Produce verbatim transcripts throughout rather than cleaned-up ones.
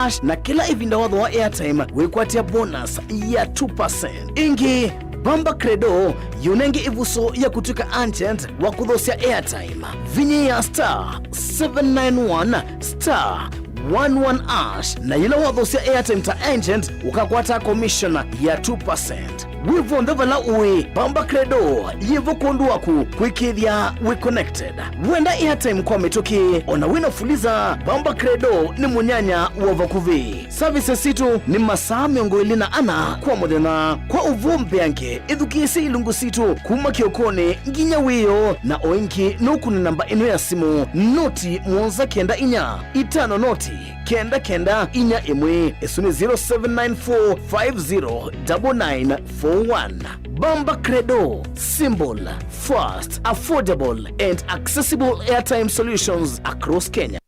Ash, na kĩla ĩvinda wathooa airtime wĩkwatĩa bonus ya two percent. Ĩngĩ, Bamba Credo yũnenge ĩvuso ya kũtw'ĩka agent wa kũthosya airtime. Vinyĩĩa star seven nine one star one one ash, na yĩla wathosya airtime ta agent, ũkakwata commission ya two percent. Wĩ vonthe vala ũĩ, Bamba Credo yĩvo kwondũ waku kwĩkĩĩthya wĩ connected. Wenda airtime kwa mĩtũkĩ, ona wĩna fuliza, Bamba Credo nĩ mũnyanya wa vakuvĩ. Services sitũ nĩ masaa mĩongo ĩlĩ na ana kwa mũthenya. Kwa ũvoo mbeange, ĩthukĩĩsye ilungu sitũ kuma kĩokonĩ nginya wĩoo, na o ĩngĩ nũkũne namba ĩno ya simũ, noti mũonza kenda inya itano noti kenda kenda inya ĩmwe. Ĩsu nĩ zero seven nine four five zero double nine four one. Bamba Credo, simple, fast, affordable and accessible airtime solutions across Kenya.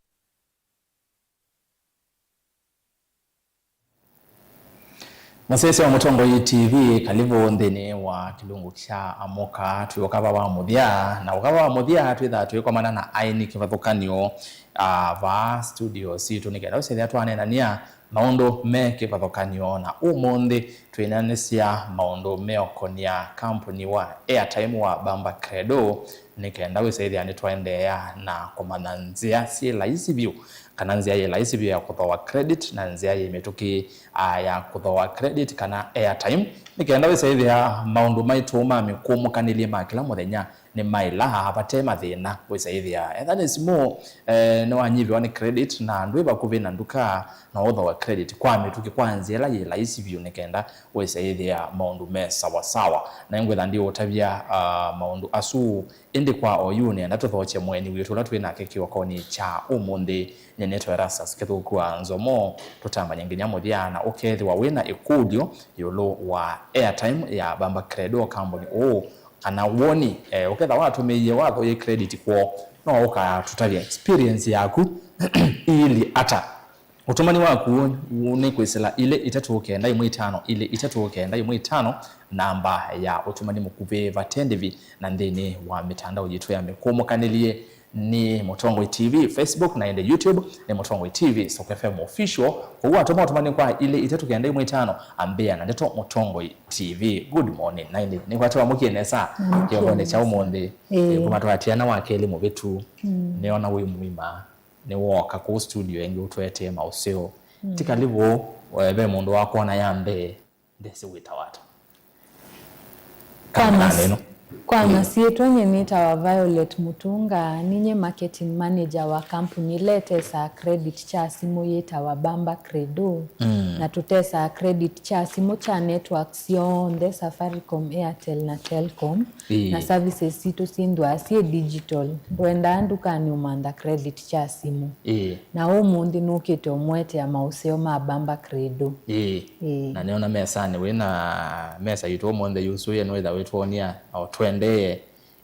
Mũsyaĩĩsya wa Mũtongoi T V, kalivũ nthĩnĩ wa kĩlungu kya Amũka. Twĩ ũkava wa mũthya, na ũkava wa mũthya twĩthaa twĩkomana na aini kĩvathũkany'o, ah, vaa studio sitũ nĩ kenda ũsethĩa twaneenany'a maũndũ me kĩvathũkany'o, na ũmũnthĩ twĩnanĩsya maũndũ meũkonia kambuni wa airtime wa Bamba Credo, nĩ kenda wĩsaĩthĩa nĩtwaendeea na kũmanya nzĩa syĩ laisi vyũ, kana nzĩa yĩ laisi vyũ ya kũthooa credit na nzĩa yĩ mĩtũkĩ, ah, ya kũthooa credit kana airtime, nĩ kenda wĩsaĩthĩa maũndũ maitũ ma mĩkũmũkanĩlye ma kĩla mũthenya nĩmaĩla vate mathĩna. Wĩsaĩthĩa etha nĩ simũ, eh, nĩwanyivĩwa nĩ credit na ndwĩ vakuvĩ na nduka, no ũthooe credit kwa mĩtũkĩ kwa nzĩa ĩla yĩ laisi vyũ nĩ kenda wĩsaĩthĩa maũndũ me sawa sawa. Na nĩngwĩtha ndiũtavya, ah, maũndũ asu, ĩndĩ kwa oyu nĩenda tũthokye mũeni witũ ũla twĩ nake kĩokonĩ kya ũmũnthĩ. Nĩnĩtwa Erastus Kĩthũku wa Nzomo, tũtambany'e nginya mũthya, na ũkethĩwa wĩ na ĩkũlyo ĩũlũ wa airtime ya Bamba Credo kambuni ũũ, kana woni, eh, ũkethĩwa watũmĩie wathooie credit kwoo, no ũkatũtavya experience yaku iilyĩ ata? Ũtũmani waku nĩ kwĩsĩla ilĩ itatũ kenda ĩmwe itano, ilĩ itatũ kenda ĩmwe itano, namba ya ũtũmani mũkuvĩ vate ndĩvi, na nthĩnĩ wa mĩtandao yitũ ya mĩkũmũkanĩlye nĩ Mũtongoi T V, Facebook na ĩndĩ YouTube nĩ Mũtongoi T V, Soko F M Official. Kwoou watũma ũtũmani kwa ilĩ itatũ kenda ĩmwe itano, ambĩa na ndeto Mũtongoi T V. Good morning. Na ĩndĩ nĩkwatĩ wamũkie nesa kĩokonĩ kya ũmũnthĩ. Ĩĩ. Kuma twatiana wa kelĩ mũvĩtu, nĩona wĩ mũima. Nĩwooka kũu studio ĩngĩ ũtũetee maũseo. Ti kalivũ, eh, ve mũndũ wakwona ya mbee, ndesĩ wĩtawa ata. Kwa mas-, kwa masyĩtwa, nyie nĩtawa Violet Mutunga, ninye marketing manager wa kambuni ĩla ĩtesaa credit kya simũ yĩtawa Bamba Credo, na tũtesaa credit kya simũ kya network syonthe, Safaricom, Airtel na Telcom. Ĩĩ. Na services sitũ syĩnthĩawa syĩ digital. Ndwendaa ndukanĩ ũmantha credit kya simũ. Ĩĩ. Na ũmũnthĩ nũkĩte ũmũetea maũseo ma Bamba Credo. Ĩĩ. Ĩĩ. Na nĩona mesanĩ wĩ na mesa yitũ ũmũnthĩ yusũie nĩwĩtha wĩtwonia o tũendee.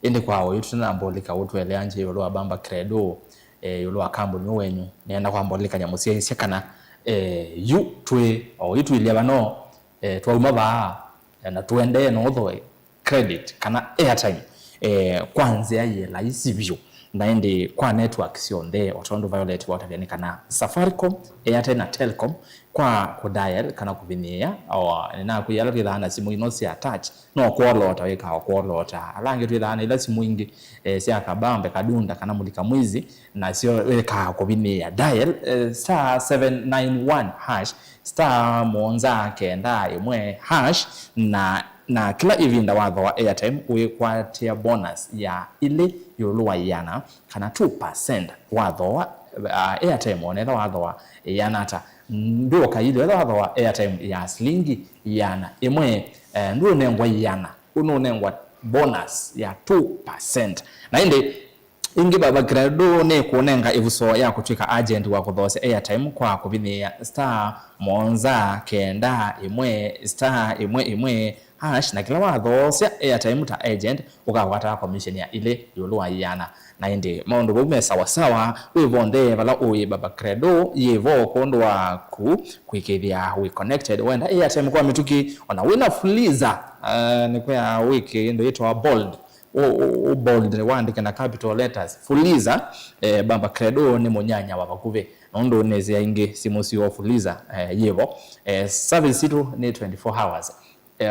Ĩndĩ kwa oyu tũtanamba ũlika ũtũelea nje ĩũlũ wa Bamba Credo, eh, ĩũlũ wa kambuni ũũ wenyu. Nĩenda kwamba ũlilikany'a mũsyaĩĩsya kana, eh, yu twĩ oyu twĩlya vano, eh, twauma vaa, eh, na tũendee na ũthooe credit kana airtime, eh, kwa nzĩa yĩ laisi vyũ. Na ĩndĩ kwa network syonthe, o tondũ Violet waũtavya, nĩ kana Safaricom, Airtel na Telcom, kwa kũdial kana kũvinyĩĩa, o, nĩnakwĩa ala twĩthaa na simũ ino sya touch, no kwolota wĩkaa o kwolota. Ala angĩ twĩthaa na ila simũ ingĩ, eh, sya kabambe, kadunda kana mulika mwizi, nasyo wĩkaa kũvinyĩĩa dial, eh, star seven nine one hash, star mũonza kenda ĩmwe hash, na, na kĩla ĩvinda wathooa airtime wĩkwatĩa bonus ya ilĩ ĩũlũ wa ĩana, kana two percent wathooa, ah, airtime, onetha wathooa ĩana ata. Ndũka ilĩ, etha wathooa airtime ya silingi ĩana ĩmwe, eh, ndũnengwa ĩana, ũnũnengwa bonus ya two percent. Na ĩndĩ ĩngĩ, Bamba Credo nĩkũnenga ĩvuso ya kũtw'ĩka agent wa kũthoosya airtime kwa kũvinyĩĩa star mũonza kenda ĩmwe star ĩmwe ĩmwe hash, na kĩla wathoosya airtime ta agent, ũkakwata commission ya ilĩ ĩũlũ wa ĩana. Na ĩndĩ maũndũ vau me sawa sawa, wĩ vonthe vala ũĩ, Bamba Credo yĩ vo kwondũ waku kwĩkĩĩthya wĩ connected. Wenda airtime kwa mĩtũkĩ, ona wĩna fuliza, ah, nĩkwĩa wĩkĩ ĩndũ yĩtawa bold, ũ, ũ, ũ bold, waandĩke na capital letters, fuliza, eh, Bamba Credo nĩ mũnyanya wa vakuvĩ. Nũndũ nĩsĩ aingĩ simũ syoo fuliza, eh, yĩvo. Eh, service sitũ nĩ twenty-four hours. Eh,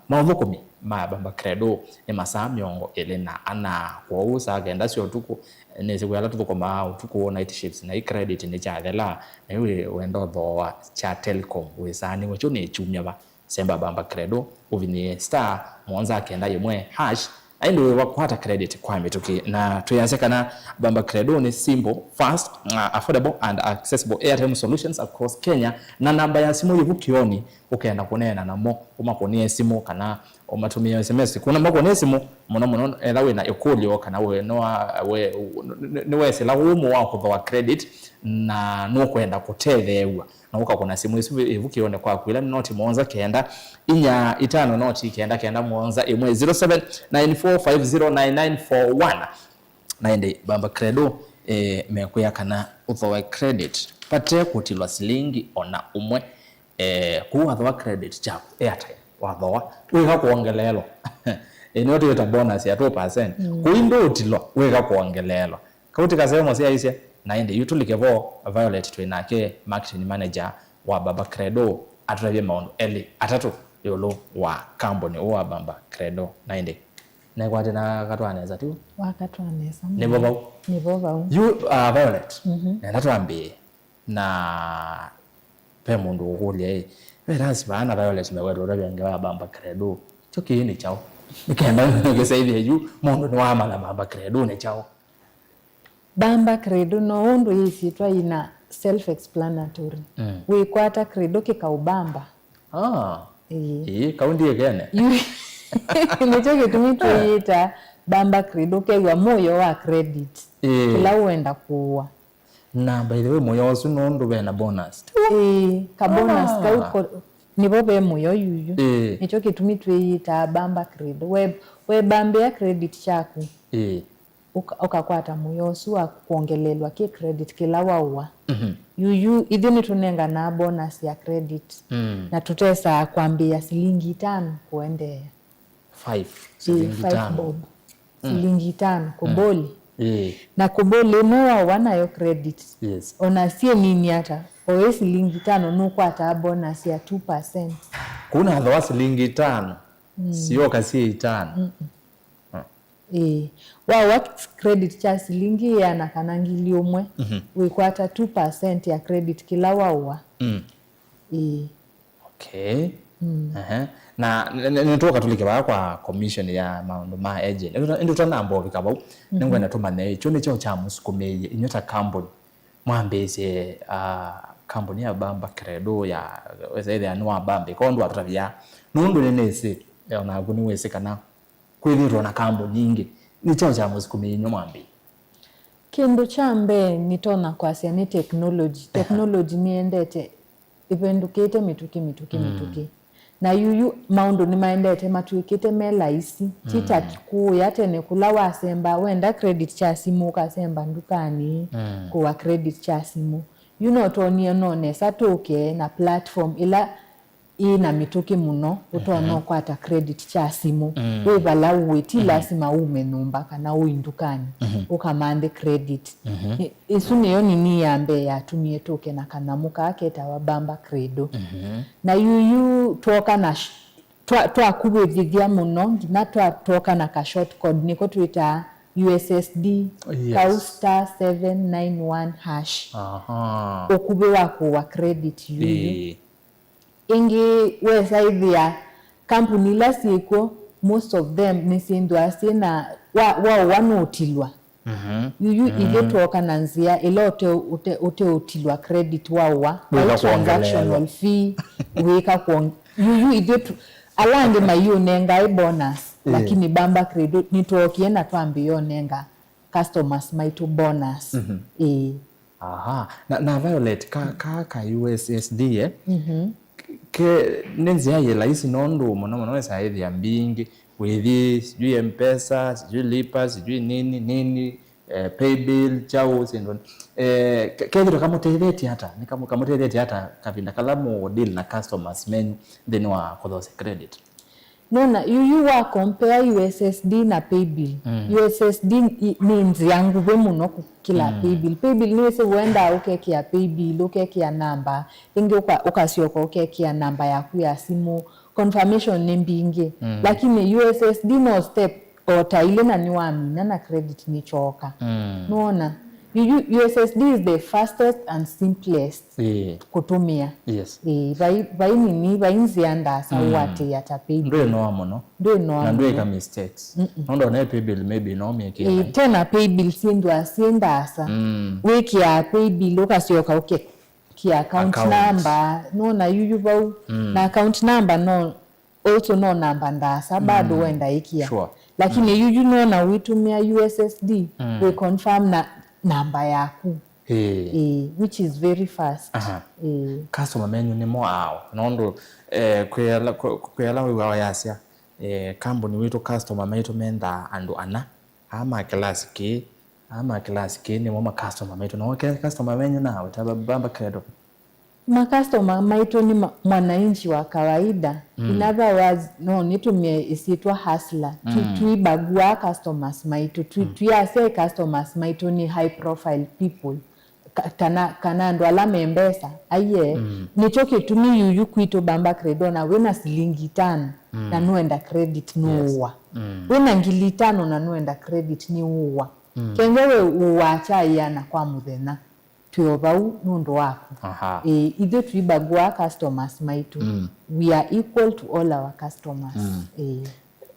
maũthũkũmi ma Bamba Credo nĩ masaa mĩongo ĩlĩ na ana, kwoou saa kenda sya ũtukũ, nĩsĩ kwĩ ala tũthũkũmaa ũtukũ, night shifts, na i credit nĩkyathela, na yu wĩ wenda ũthooa kya Telecom wĩsaanĩw'e, kyu nĩ kyumya va. Semba Bamba Credo, ũvinyĩe star mũonza kenda ĩmwe hash, na ĩndĩ wĩva kwata credit kwa mĩtũkĩ. Na twĩasya kana Bamba Credo nĩ simple, fast, uh, affordable and accessible airtime solutions across Kenya, na namba ya simũ yĩvu kĩoni, ũkenda kũneena namo, ũmakũnĩe simũ kana ũmatũmĩe S M S. Kũna makũnĩe simũ, mũno mũno etha wĩna ĩkũlyo kana we, nĩwa-, we, nĩ-, nĩwesĩla ũmũ wa kũthooa credit na nũkwenda kũtetheew'a, na ũkakũna simũ ĩsu ĩvu kĩone kwaku, ĩla nĩ noti mũonza kenda inya itano noti kenda kenda mũonza ĩmwe, zero seven nine four five zero nine nine four one. Na ĩndĩ Bamba Credo, eh, mekwĩa kana ũthooe credit vate kũtilwa silingi ona ũmwe. Eh, kũu wathooa credit kyaku, airtime wathooa, wĩka kwongeleelwa. Eh, nĩyo twĩta bonus ya two percent. Mm. Kũu ndũũtilwa, wĩka kwongeleelwa. Kau ti kaseo mũsyaĩĩsya, na ĩndĩ yu tũlike vo Violet twĩ nake, marketing manager wa Bamba Credo, atũtavye maũndũ elĩ atatũ ĩũlũ wa kambuni ũũ wa Bamba Credo. Na ĩndĩ, nekwatĩ na katwanesa tu? Wakatwanesa. Nĩvo vau? Nĩvo vau. Yu, uh, Violet, mhm, nenda twambĩĩe na ve mũndũ ũkũlya, ĩ, ve Nancy vaa na Violet mewetwe ũtavya ngewa ya Bamba Credo. Kyo kĩĩ nĩ kyaũ? Nĩkenda kĩsaithie yu, mũndũ nĩwamanya Bamba Credo nĩ kyaũ. Bamba Credo no ũndũ yĩsyĩtwa yĩna self-explanatory. Mm. Wĩkwata Credo kĩkaũbamba. Ah. Ĩĩ. Ĩĩ, kau ndiĩkene. Yu-, nĩkyo kĩtumi twĩyĩta Bamba Credo, ũkew'a mũyo wa credit. Ĩĩ. Kĩla ũenda kũũa. Na by the way, mũyo ũsu nũndũ ve na bonus. Ĩĩ, ka bonus, ah, kau ko-, nĩvo ve mũyo yuyu. Ĩĩ. Nĩkyo kĩtumi twĩyĩtaa Bamba Credo. We, webambĩa credit kyaku. Ĩĩ. Ũka-, ũkakwata mũyo ũsu wa kwongelelwa kĩ credit kĩla waũa. Mhm. Yuyu, ithyĩ nĩtũnenganaa bonus ya credit. Mm. Na tũtesaa kwambĩĩa silingi itano kũendeea. Five, ĩĩ, silingi five itano. Bob. Mm. Silingi itano, mm, kũboli. Ĩĩ. Na kũboli ĩno waũa nayo credit. Yes. Ona syĩ nini ata, o ĩ silingi itano nũkwataa bonus ya two percent. Kũu nathooa silingi itano, mm, syoka syĩ itano. Mm-mm. Mm. Ĩĩ. Waũa credit kya silingi ĩana kana ngili ũmwe, mhm, wĩkwata two percent ya credit kĩla waũa. Mm. Ĩĩ. Okay. Mm. Ehe. Na n-, n-, nĩtũka tũlike vaa kwa commission ya maũndũ ma agent. Ĩndĩ tũtanamba ũvika vau, mhm, nĩngwenda tũmanye kyo nĩkyo kyamũsukumĩie inyuĩ ta kambuni mwambĩĩsye, ah, kambuni ya Bamba Credo ya wesa ĩthĩa nĩwabambĩka ũndũ watũtavya. Nũndũ nĩnĩsĩ, eh, onaku nĩwĩsĩ kana kwĩthĩĩtwe na kambuni ingĩ. Nĩ kyaũ kyamũsukumĩie inyuĩ mwambĩĩe? Kĩndũ kya mbee nĩtonya kwasya nĩ technology. Aha. Technology nĩyendete ĩvĩndũkĩte mĩtũkĩ, mĩtũkĩ, mm, mĩtũkĩ. Na yuyu maũndũ nĩmaendete matw'ĩkĩte me laisi. Ti ta, mm, kũya tene kũla wasemba, wenda credit kya simũ ũkasemba ndukanĩ, mm, kũwa credit kya simũ. Yu no twonie no nesa tũke na platform ĩla ĩ na mĩtũkĩ mũno, ũtonya, mhm, ũkwata credit kya simũ. Mm. Wĩ vala ũĩ, ti, mhm, lasima ume nyũmba kana ũi ndukanĩ, mhm, ũkamanthe credit. Mhm. Ĩ-, ĩsu nĩyo nini ya mbee yatumie tũke na kanyamũ kaa ketawa Bamba Credo. Mhm. Na yuyu twoka na sh-, twa-, twakuvĩthĩthya mũno, nginya twa-, twoka na ka short code, nĩko twĩtaa U S S D, yes, kau star seven nine one hash. Aha. Ũkuvĩ wa kũwa credit yuyu. Ĩĩ. Ĩngĩ wesa ĩthĩa kambuni ila syĩkw'o, most of them nĩsyĩnthwa syĩ na, wa, waũa nũũtilwa. Mhm. Yuyu, mhm, ithyĩ twoka na nzĩa ĩla ũte, ũte, ũteũtilwa credit waũa. Wĩka kau kwongelelwa. Transactional fee, wĩka kwong-, yuyu ithyĩ tu-, ala angĩ maiũnengae bonus, ĩĩ, lakini Bamba Credo nĩtwookie na twambĩĩa ũnenga customers maitũ bonus. Mhm. Ĩĩ. Aha. Na, na Violet, ka, ka, ka U S S D, eh? Mhm. Ke, nĩ nzĩa yĩ laisi nũndũ mũno mũno wĩsaa ĩthĩa mbingĩ, wĩthi, sijui M-Pesa, sijui Lipa, sijui nini, nini, eh, paybill, chau, syĩndũ. Eh, ke-, kethĩwa kamũtethetie ata? Nĩ kamũ-, kamũtethetie ata kavinda kala mũ deal na customers menyu nthĩnĩ wa kũthosya credit? Nona, yu, yu wa compare U S S D na paybill. Mm. U S S D i- nĩ nzĩa nguvĩ mũno kũkĩla Mm. paybill. Paybill nĩwĩsĩ ũendaa ũkekĩa paybill, ũkekĩa namba, ĩngĩ ũka- ũkasyoka ũkekĩa namba yaku ya simũ. Confirmation nĩ mbingĩ. Mm. Lakini U S S D no step o ta ilĩ na nĩwamina na credit nĩkyooka. Mm. Nũona? Yu, yu, U S S D is the fastest and simplest Ĩĩ. kũtũmĩa. Yes. Ĩĩ, vai, vai nini, vai nzĩa ndaasa Mm. ũatĩĩa ta paybill. Ndwĩnoa mũno. Ndwĩnoa Na mũno. ndwĩka mistakes. Mm-mm. Nũndũ ona paybill maybe no mĩkĩe Ĩĩ, naĩ. Tena paybill syĩndwa syĩ ndaasa. Mm. Wĩkĩaa paybill ũkasyoka ũkekĩa account Account. number. Nũona yuyu vau. Mm. Na account number no also no namba ndaasa bado Mm. wenda ĩkĩa. Sure. Lakini Mm. yuyu nona wĩtũmĩa U S S D Mm. wĩ confirm na namba yaku. Ĩĩ. Ĩĩ, which is very fast. Aha. Ĩĩ. Customer menyu nĩmo aũ? Nũndũ, eh, kwĩ ala, kwĩ, kwĩ ala wĩw'aa wayasya, eh, kambuni witũ customer maitũ mendaa andũ ana, aa ma kĩlasi kĩĩ, aa ma kĩlasi kĩĩ nĩmo ma customer maitũ. Na oke customer menyu nawe ta ba- Bamba Credo? Makastoma maitũ nĩ ma- mwananchi wa kawaida. Mm. In other words, no nĩtũmĩe ĩsyĩtwa hustler. Twi- Mm. Tũibaguaa customers maitũ. Twi- Mm. Tũiasya customers maitũ nĩ high profile people. Ka- kana, kana andũ ala me mbesa. Aiye, Mm. nĩkyo kĩtumi yuyu kwitũ Bamba Credo na wĩna silingi itano Mm. na nũenda credit Yes. nũũwa. Mm. Wĩna ngili itano na nũenda credit nĩũũwa. Mm. Kenge we ũũaa kya ĩana kwa mũthenya. Twĩ o vau nũndũ waku. Aha. Ĩĩ, ithyĩ tũibaguaa customers maitũ. Mm. We are equal to all our customers. Mm. Ĩĩ.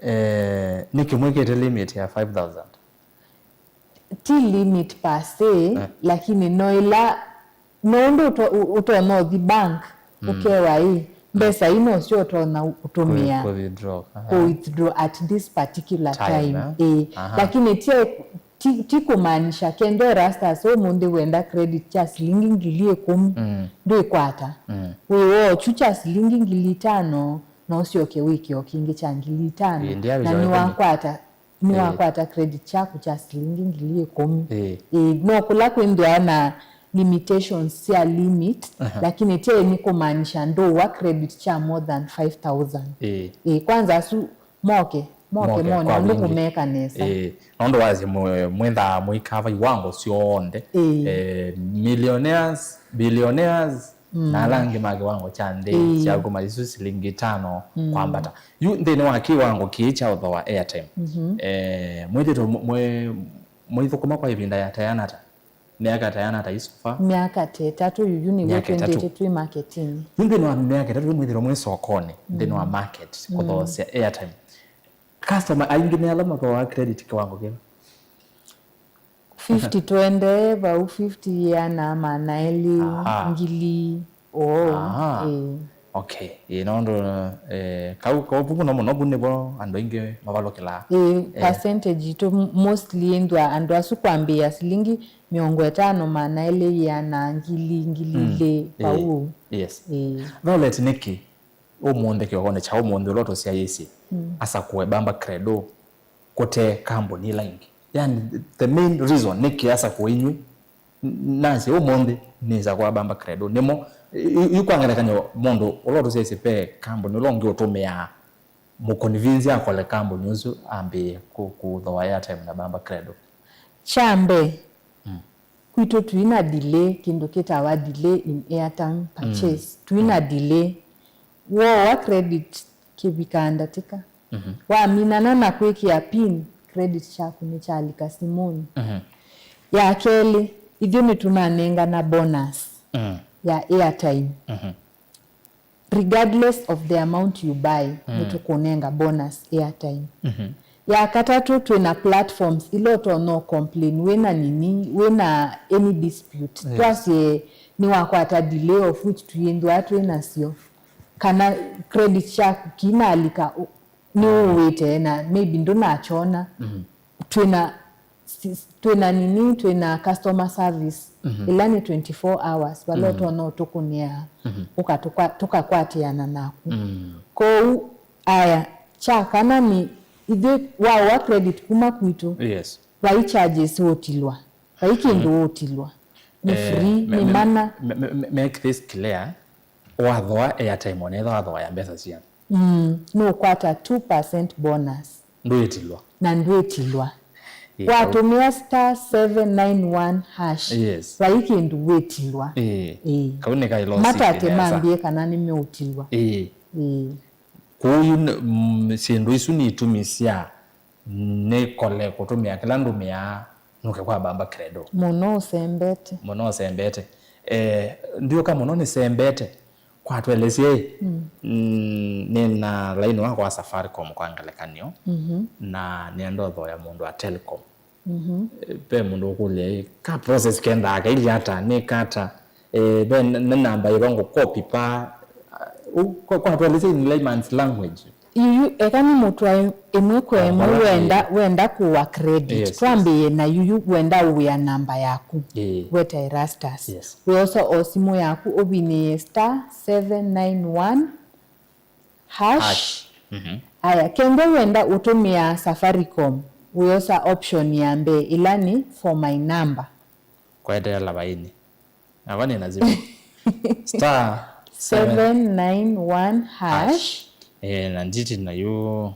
Eh, nĩkĩ mwĩkĩte limit ya five thousand? Ti limit per se, Eh. lakini no ĩla, no ũndũ ũto- ũ- ũtonya ũthi bank, Mm. ũkewa ĩ, mbesa ii nosyo ũtonya ũtũmĩa Kũ- kũ-withdraw. Aha. Kũ-withdraw at this particular Time, time. eh? Ĩĩ. Aha. Lakini ti ti, ti kũmaanisha kenda Erastus ũmũnthĩ wenda credit kya silingi ngili ĩkũmi, Mm. ndwĩkwata. Mm. Wĩ woo kyu kya silingi ngili itano, no ũsyoke wĩkĩe o kĩngĩ kya ngili itano, Ĩĩ, ndiavisya na ĩkũmi. nĩwakwata, Ĩĩ. nĩwakwata credit kyaku kya silingi ngili ĩkũmi. Ĩĩ. Ĩĩ, no kũla kwĩnthĩawa na limitations sya limit, Aha. lakini ti nĩ kũmaanisha ndũũwa credit kya more than five thousand. Ĩĩ. Ĩĩ, kwanza asu moke, moke Moke mone kwa ũndũ wingi. kũmeka nesa. Ĩĩ, nũndũ wasye mwe- mwĩthaa mũikaa va iwango syonthe. Ĩĩ. Eh, millionaires, billionaires, Mm. na ala angĩ ma kĩwango kya nthĩ Ĩĩ. sya kuma isu silingi itano Mm. kwambata. Yu nthĩnĩ wa kĩwango kĩĩ kya ũthooa airtime, Mhm. eh, mwĩthĩtwe mwe- mwe- mũithũkũma kwa ĩvinda ya tayana ata? Myaka tayana ata isu fa? Myaka ta ĩtatũ yuyu nĩw'o Myaka ĩtatũ. twendete twĩ marketing. Yu nthĩnĩ wa myaka ĩtatũ yu mwĩthĩtwe mwĩ sokonĩ, nthĩnĩ wa Mm. market, Mm. kũthoosya airtime. Customer aingĩ nĩ ala mathooaa credit kĩwango kĩva? Fifty twendee vau, fifty yĩana, maana elĩ, Aha. ngili, oo. Aha. Ĩĩ. Okay. Ĩĩ, nũndũ, eh, kau, kau vu mũno mũno vu nĩvo andũ aingĩ mavalũkĩlaa. Ĩĩ, Eh. percentage itũ m- mostly ĩndwa andũ asu kwambĩĩa silingi mĩongo ĩtano, maana elĩ, yĩana, ngili, ngili Mm. ilĩ, Ĩĩ. vau. Yes. Ĩĩ. Violet, nĩkĩ ũmũnthĩ, kĩokonĩ kya ũmũnthĩ ũla tũsyaĩĩsye, Mm. asakũe Bamba Credo kũte kambuni ila ingĩ? Yani, the main reason nĩkĩ asakũe inyw'ĩ, n- nasye ũmũnthĩ nĩsakũa Bamba Credo nĩmo, yu- yu kwa ngelekany'o, mũndũ ũla ũtũsyaĩĩsye ve kambuni ũla ũngĩ ũtũmĩaa mũconvince akole kambuni ũsu ambĩĩe kũ- kũthooa airtime na Bamba Credo. Kya mbee, Mm. kwitũ tũi na delay, kĩndũ kĩtawa delay in airtime purchase. Mm. Tũi na Mm. delay. Wooa credit kĩvikaa ndatĩka. Mhm. Waminana na kwĩkĩa pin, credit kyaku nĩkyalika simũnĩ. Mhm. Ya kelĩ, ithyĩ nĩtũnanengana bonus Mm. ya airtime. Mhm. Regardless of the amount you buy, Mm. nĩtũkũnenga bonus airtime. Mhm. Ya katatũ, twĩna platforms ila ũtonya complain wĩna nini, wĩna any dispute. Yes. Twasye nĩwakwata delay of which twĩthĩwa twĩ nasyo, kana credit kyaku kinalika, ũ- nĩũwĩte na maybe ndũnakyona. Mhm. Twĩna si- twĩna nini, twĩna customer service, Mhm. ĩla nĩ twenty-four hours, vala Mhm. ũtonya ũtũkũnĩa, Mhm. ũkatũkwa- tũkakwatĩana naku. Mhm. Kwoou, aya, kya kana nĩ ithyĩ waũa credit kuma kwitũ, Yes. vai charges ũtilwa, vai kĩndũ ũtilwa. Nĩ Eh, free, me- nĩ me- mana. me- me- me- make this clear. Wathoa airtime, onetha wathoa ya mbesa siana. Mm, nũkwata two percent bonus. Ndwĩtilwa. Na ndwĩtilwa. Ĩĩ, watũmĩa star seven nine one hash. Yes. Vai kĩndũ wĩtilwa. Ĩĩ. Ĩĩ. Kau nĩ kaĩlo. Matate mambie kana nĩmeũtilwa. Ĩĩ. Ĩĩ. Kwoou nĩ- mm, syĩndũ isu nitumisya nĩkole kũtũmĩa kĩla ndũmĩaa nũke kwa Baba Credo. Mũno ũsembete. Mũno ũsembete. Eh, ndiũka mũno nĩsembete. Kwatwelesye ĩ, mm, mm, nĩ na laini wakwa wa Safaricom kwa ngelekany'o, mhm, na nĩenda ũthoya mũndũ wa Telecom. Mhm. Eh, ve mũndũ ũkũlya ĩ, ka process kendaa kailye ata, nĩka ata? Eh, ve n- nĩ namba yĩva ngũkopi pa, uh, kwa- kwatwelesye in layman's language. Yuyu, eka nĩ mũtwae ĩmwe kwa ĩmwe. Wenda, wenda kũwa credit. Yes, yes. Twambĩĩe na yuyu wenda ũwĩa namba yaku. Ĩĩ. Weta Erastus. Yes. Wĩosa o simũ yaku ũvinĩĩe star seven nine one hash. Hash. Mhm. Aya, kenda wenda ũtũmĩa Safaricom, wĩosa option ya mbee ĩla nĩ for my number. Kweteela vaini. Ava nĩ na zero. Star seven nine one hash. Eh, na nditi na yu,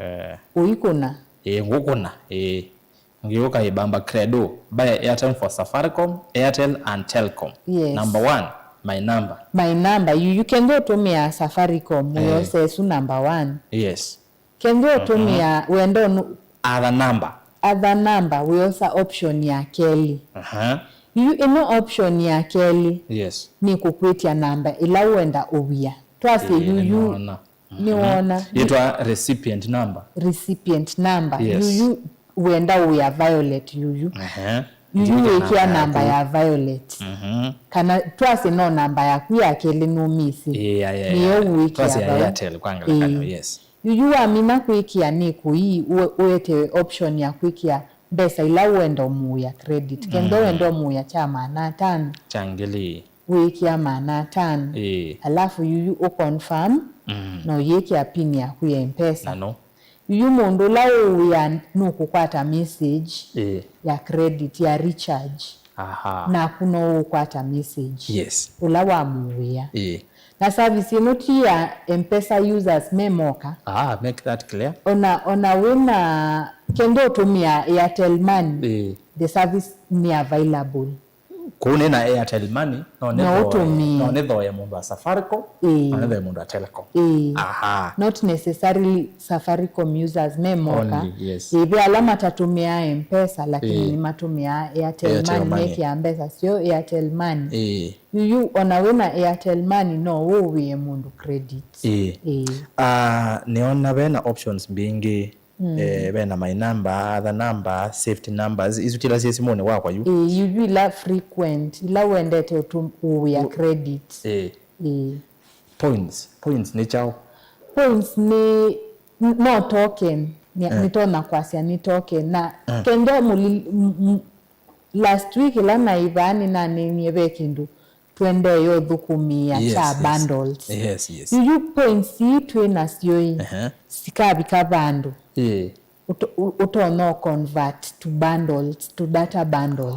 eh, ũikũna. Eh, ngũkũna. Eh, ngiũka ĩbamba Credo. Buy airtime for Safaricom, Airtel and Telecom. Yes. Number one, my number. My number. Yu, yu kenda ũtũmĩa Safaricom, eh, wĩose ĩsu number one. Yes. Kenda ũtũmĩa wenda ũnũ- Other number. Other number, wĩosa option ya kelĩ. Aha. Yu ĩno option ya kelĩ, yes, nĩ kũkwĩtya namba ĩla wenda ũwia. Twasye, ĩĩ, yuyu nĩwona. Mhm. Nĩwona. Yĩtwa recipient number. Recipient number. Yes. Yuyu wenda ũwia Violet yuyu. Aha. Yuyu wĩkĩa namba ya Violet. Mhm. Kana twasye no namba yaku ya kelĩ nũmĩsĩ. Ĩĩ, ya, ya, nĩyo ya. Wĩkĩa twasye ya vau. Airtel kwa ngelekany'o, ĩĩ, yes. Yuyu wamina kwĩkĩa nĩ kũi, ũ- ũetewe option ya kwĩkĩa mbesa ila ũenda ũmũĩa credit. Kenda, mm, ũenda ũmũĩa kya maana atano. Kya ngili. Wĩkĩa maana atano. Ĩĩ. Alafu yuyu ũconfirm, mm, na ũyĩkĩa pin yaku ya Mpesa. Na no. Yuyu mũndũ ũla ũũĩa nũkũkwata message, ĩĩ, ya credit, ya recharge. Aha. Naku no ũkwata message. Yes. Ũla wamũĩa. Ĩĩ. Na service ĩno ti ya Mpesa users me moka. Ah, make that clear. Ona, ona wĩna, kenda ũtũmĩa Airtel Money, ĩĩ, the service nĩ available. Kũu nĩ na Airtel Money, no nĩthoe, ũtũmĩe, no nĩthoe mũndũ wa Safaricom, ĩĩ, no nĩthoe mũndũ wa Telecom. Ĩĩ. Aha. Not necessarily Safaricom users me moka. Only, yes. Ĩĩ, ve ala matatũmĩaa Mpesa, lakini, ĩĩ, nĩmatũmĩaa Airtel Money, Airtel Money, mekĩaa mbesa syoo Airtel Money. Ĩĩ. Yuyu, ona wĩna Airtel Money, no ũwĩe mũndũ credit. Ĩĩ. Ĩĩ. Ah, nĩona vena options mbingĩ. Mm. Eh, vena my number, other number, saved numbers. Isu ti ila syĩ simũnĩ wakwa yu. Ĩĩ, yuyu ila frequent, ila wendete ũtũ- ũwĩa credit. Ĩĩ. Ĩĩ. Points, points nĩ kyaũ? Points nĩ, n- no token. Nĩ- eh, nĩtonya kwasya nĩ token. Na, eh, kenda mũli- m- m- last week ĩla naĩ vaa nĩnaneenie ve kĩndũ twendeee ũthũkũmĩa, yes, kya, yes, bundles. Yes, yes. Yuyu points ii twĩ nasyo ĩ, ehe, sikavika vandũ, ĩĩ, ũto- ũ- ũtonya ũ convert to bundles, to data bundles.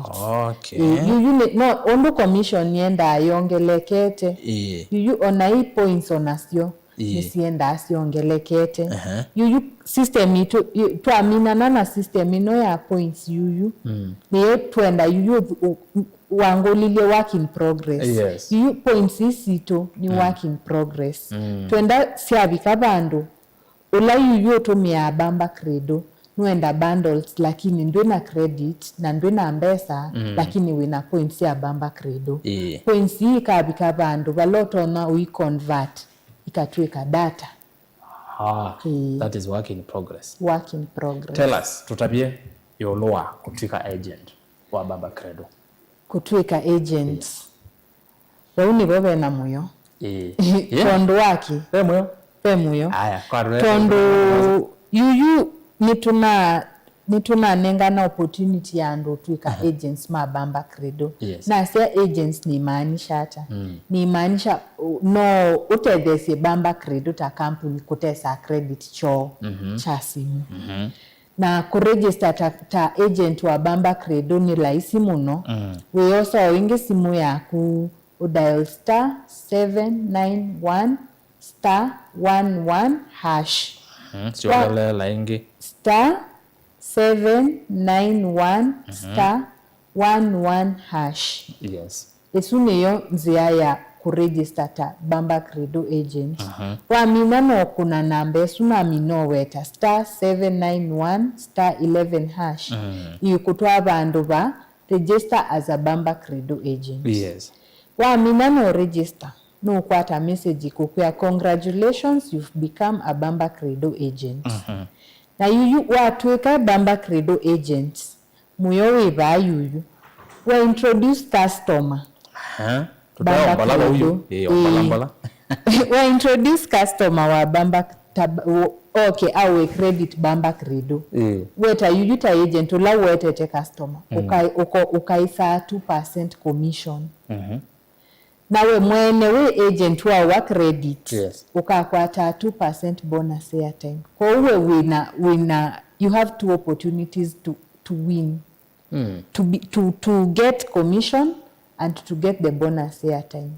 Okay. Ĩ, yuyu nĩ, no, ũndũ commission yendaa yongelekete. Ĩĩ. Yuyu ona ii points onasyo, ĩĩ, nĩsiendaa syongelekete. Ehe. Yuyu system itũ, yu- twaminana na system ĩno ya points yuyu, mm, nĩyo twenda yuyu ũ- ũ- wangũlilye work in progress. Yes. Yu points ii sitũ nĩ, mm, work in progress. Mm. Twenda syavika vandũ, ũla yuyu ũtũmĩaa Bamba Credo, nũenda bundles, lakini ndwĩ na credit na ndwĩ na mbesa, mm, lakini wĩ na points sya Bamba Credo. Ĩĩ. Points ii ikavika vandũ vala ũtonya ũi convert ikatw'ĩka data. Ah, ĩĩ, that is work in progress. Work in progress. Tell us, tũtavye ĩũlũ wa kũtw'ĩka agent wa Bamba Credo. Kũtw'ĩka agent. Yes. Vau nĩvo ve na mũyo. Ĩĩ. Yeah. Tondũ wa kĩ? Ve mũyo. Ve mũyo. Aya, kwa rwe- tondũ yuyu nĩtũna- nĩtũnanengana opportunity ya andũ ũtw'ĩka, mhm, agents ma Bamba Credo. Yes. Nasya agents nĩmaanisha ata? Mm. Nĩmaanisha, uh, no ũtetheesye Bamba Credo ta kampuni kũtesa credit kyoo, mhm, kya simũ. Mhm. Na kũregister ta, ta agent wa Bamba Credo nĩ laisi mũno. Mm. Wĩosa o ĩngĩ simũ yaku, ũdial star seven nine one star one one hash. Mhm. Syolelela ĩngĩ. Star seven nine one star one one hash. Yes. Ĩsu nĩyo nzĩa ya kũregister ta Bamba Credo agent. Mhm. Wamina no kũna namba ĩsu namina ũweta star seven nine one star eleven hash. Mhm. Ĩkũtwaa vandũ va register as a Bamba Credo agent. Yes. Wamina no register, nũkwata message kũkwĩa, "Congratulations, you've become a Bamba Credo agent." Mhm. Na yuyu watwĩka Bamba Credo agent, mũyo wĩ vaa yuyu. Wa introduce customer. Aha. Bamba Tũtaombala vau Credo. Yu. Ĩĩ, ombala Ĩĩ. Mbala. Wa introduce customer wa Bamba tab- wo- okay, au we credit Bamba Credo. Ĩĩ. Weta yuyu ta agent ũla wetete customer. Mm. Ũkai- ũko- ũkaisaa two percent commission. Mhm. Na we mwene wĩ agent wa wa credit, Yes. ũkakwata two percent bonus airtime. Kwoou we wĩna, wĩna, you have two opportunities to, to win. Mm. To be, to, to get commission and to get the bonus airtime.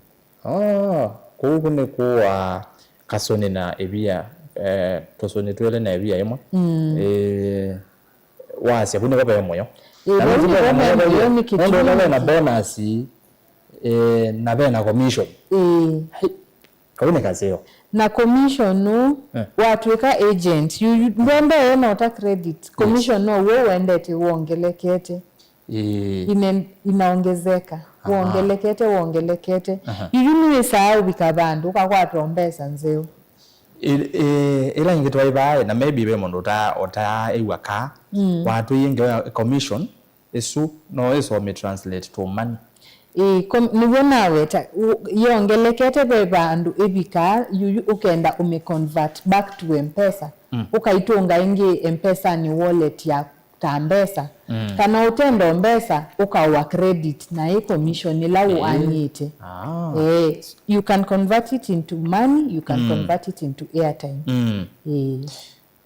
Oh, kũu kũ nĩ kũa kasũni na ĩvia, eh, tũsũni twĩlĩ na ĩvia ĩmwe. Mm. Eh, wasya kũ nĩko ve mũyo. Ĩĩ, Na vau nĩko ve mũyo, nĩko ve mũyo, mũyo. Nĩ kĩtumi. Nũndũ ona ve na bonus, eh, na ve na commission. Ĩĩ. Hai, kau nĩ kaseo. Na commission nũ, Eh. watwĩka agent, yu, yu, ndwendee na ũta credit. Yes. Commission no w'o wendete wongelekete. Ĩĩ. Ine- inaongezeka. Aha. Wongelekete, wongelekete. Aha. Yuyu nĩwĩsaa ũvika vandũ, ũkakwatwa mbesa nzeo. Ĩ- ĩ- ĩla ĩngĩ twaĩ vaa, na maybe ve mũndũ ũta- ũtaaĩw'a kaa, Mm. watwĩie ngewa commission, ĩsu no ĩsome translate to money. Ĩĩ, kom- nĩw'o naweta, u- yongelekete ve vandũ ĩvikaa, yuyu ũkenda ũmĩ convert back to Mpesa, Mm. ũkaitũnga ĩngĩ Mpesa nĩ wallet ya ta mbesa. Mm. Kana ũtenda mbesa, ũkawa credit na ĩ commission ĩla Ĩĩ. ũanyĩte. Ah. Eh, you can convert it into money, you can Mm. convert it into airtime. Mm. Eh.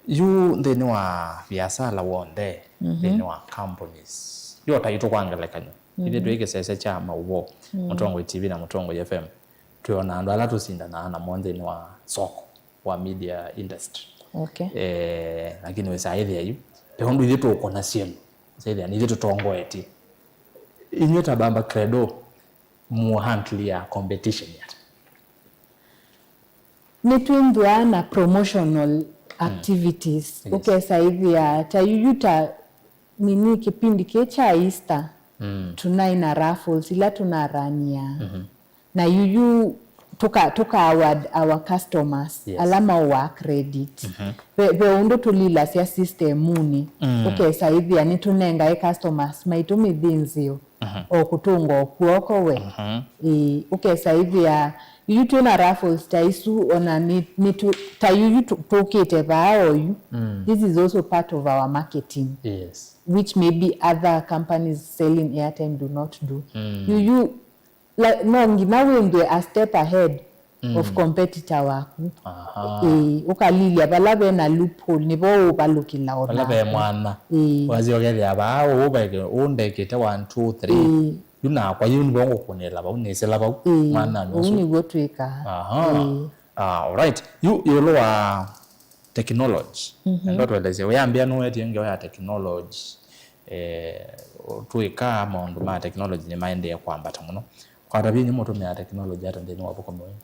Yu nthĩnĩ wa viasala w'onthe, Mhm. nthĩnĩ wa companies, yo taitũ kwa ngelekany'o, ithyĩ Mhm. twĩ kĩsese kya maũvoo, Mm. Mũtongoi T V na Mũtongoi F M, twĩona andũ ala tũsindanaa namo nthĩnĩ wa soko wa media industry. Okay. Eh, lakini wĩsaa ĩthĩa yu, ve ũndũ ithyĩ tũkũna syĩndũ, wĩsaa ĩthĩa nĩ ithyĩ tũtongoetye. Inyw'ĩ ta Bamba Credo, mu handle ya competition ata? Nĩtwĩnthwaa na promotional activities. Yes. Ũkesa ĩthĩa ta yuyu ta nini kĩpindi kĩ kya Easter, Mm. tũnaĩ na raffles ila tũnarania. Mhm. Na yuyu tũka, tũka award our customers, Yes. ala maũaa credit. Mhm. Ve, ve ũndũ tũlilasya systemũnĩ, Mm. ũkesa ĩthĩa nĩtũnengae customers maitũ mĩthĩnzĩo, Mhm. o kũtũnga o kw'oko we. Mhm. Ĩĩ, ũkesa ĩthĩa, yuyu twĩ na raffles ta isu, ona nĩ, nĩ tũ, ta yuyu tũ- tũkĩte vaa oyu. Mm. This is also part of our marketing, Yes. which maybe other companies selling airtime do not do. Mm. Yuyu, la- no nginya wĩnthwe a step ahead Mm. of competitor waku. Aha. Ĩĩ, ũkalilya vala ve na loophole, nĩvo ũvalũkĩla o Vala ve naku. Mwana. Ĩĩ. Wasya ũkethĩa vaa, ũũ veke, ũũ ndekĩte one, two, three. Ĩĩ. Yu nakwa, yu nĩvo ngũkũnĩla vau, nĩsĩla vau. Ĩĩ, Mwana ũu ũsu. Nĩw'o twĩkaa. Aha. Ĩĩ. Ah, alright. Yu ĩũlũ wa technology. Mhm. Enda ũtũelesye. Ũyambĩa nũwetie ngewa ya technology. Eh, twĩka maũndũ ma technology nĩmaendee kwambata mũno. Kwatavye nĩ mũtũmĩaa technology ata nthĩnĩ wa ũthũkũmi ũyũ?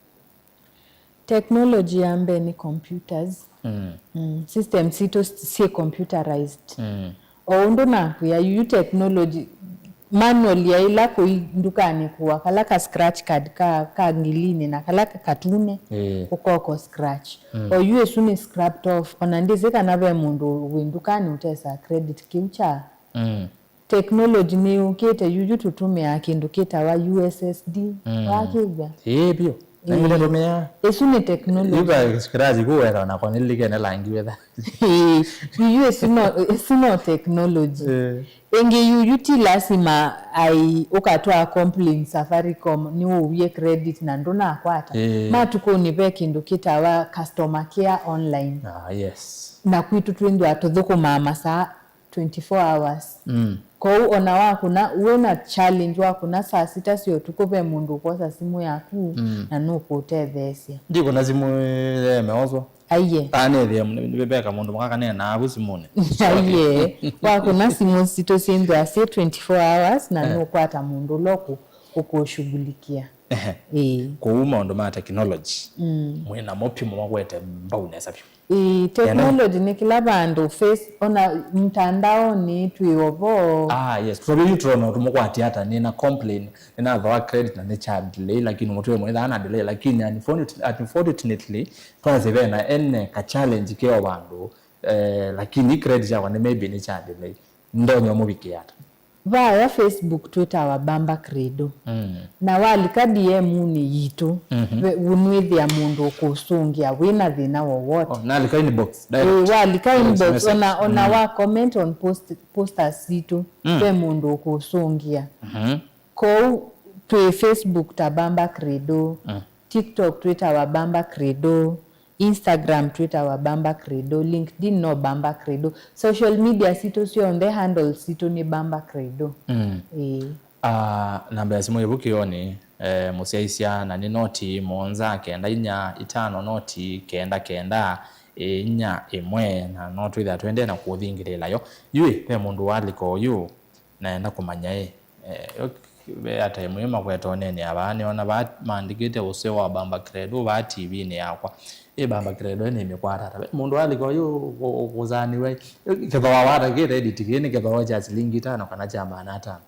Technology ya mbee nĩ computers. Mm. Mm, systems sitũ syĩ computerized. Mm. O ũndũ nakwĩa, yuyu technology, manual ya ila kũi ndukanĩ kũa, kala ka scratch card ka, ka ngilinĩ na kala ka katune, Ĩĩ. ũkoko scratch. Mm. O yu ĩsu nĩ scrapped off. Ona ndĩsĩ kana ve mũndũ wĩ ndukanĩ ũtesa credit kĩu kya Mm. Technology nĩyũkĩte, yuyu tũtũmĩaa kĩndũ kĩtawa U S S D. Mm. Wakĩw'a? Ĩĩ, vyũ. Na Ĩĩ. Nĩtũmĩaa. Ĩsu nĩ technology. Yu va scratch kũweta na kwa nĩlikene langi wetha. Ĩĩ, yuyu ĩsu no, ĩsu no technology. Ĩĩ. Ĩngĩ yuyu ti lasima ai ũkatwaa complaint Safaricom nĩwũwie credit na ndũnakwata. Ĩĩ. Matukũnĩ ve kĩndũ kĩtawa customer care online. Ah, yes. Na kwitũ twĩnthwa tũthũkũmaa masaa twenty-four hours. Mm. Kwoou ona wakũna, wĩ na challenge, wakũna saa sita sya ũtukũ, ve mũndũ ũkwosa simũ yaku, mm, na nũkũũtetheesya. Ndikũna simũ yemeoswa. Aiye. Anethie veka mũndũ mũka kaneenaa vu simũnĩ. Aiye. Wakũna simũ sitũ syĩnthĩwa syĩ twenty-four hours, na, eh, nũkwata mũndũ ũla ũkũ-, ũkũshughulikia. Ehe. Ĩĩ. Kwoou maũndũ ma technology, mm, mwĩ namo vyũ, mũmakwete mbau nesa vyũ. Ĩĩ, technology nĩ kĩla vandũ, face, ona mtandaonĩ twĩ ovo. Ah, yes. Tũtavye yu tũtona tũmũkwatya ata, nĩna complain, nĩnathoa credit na nĩ cha delay, lakini mũtwe mwĩthaa na delay, lakini unfortunate-, unfortunately, twasye vena ene ka challenge keo vandũ, eh, lakini credit yakwa nĩ maybe nĩ cha delay. Ndonya mũvikĩa ata? Vaya Facebook twĩtawa Bamba Credo. Mm. Na walika D M-nĩ yitũ, mhm, ve-, ũnwĩthĩa mũndũ ũkũsũngĩa wĩ na thĩna wowote. Oh, nalika inbox, direct. Ĩĩ, walika, yes, inbox, message, ona, ona, mm, wa comment on post, posters sitũ, mm, ve mũndũ ũkũsũngĩa. Mhm. Kwoou twĩ Facebook ta Bamba Credo, mm, TikTok twĩtawa Bamba Credo, Instagram twĩtawa Bamba Credo, LinkedIn no Bamba Credo. Social media sitũ syonthe, handles sitũ nĩ Bamba Credo. Mm. Ĩĩ. Ah, namba ya simũ ĩvu kĩonĩ, eh, mũsyaĩĩsya, na nĩ noti mũonza kenda inya itano noti kenda kenda inya ĩmwe, na no twĩthĩa twendee na kũthingĩlĩĩla yo. Yu ĩ, ve mũndũ walika oyu, naenda kũmanya ĩ, eh, yo, ve ata ĩmwe makweta ũneenea vaa, nĩona vaa maandĩkĩte ũseo wa Bamba Credo vaa T V-nĩ yakwa. Ĩ Bamba Credo ĩ nĩmĩkwata ata? Ve mũndũ alika oyu kũ-, kũsaanĩw'a ĩ, kĩthooawa ata kĩ credit kĩĩ? Nĩ kĩthooa kya silingi itano kana kya maana atano?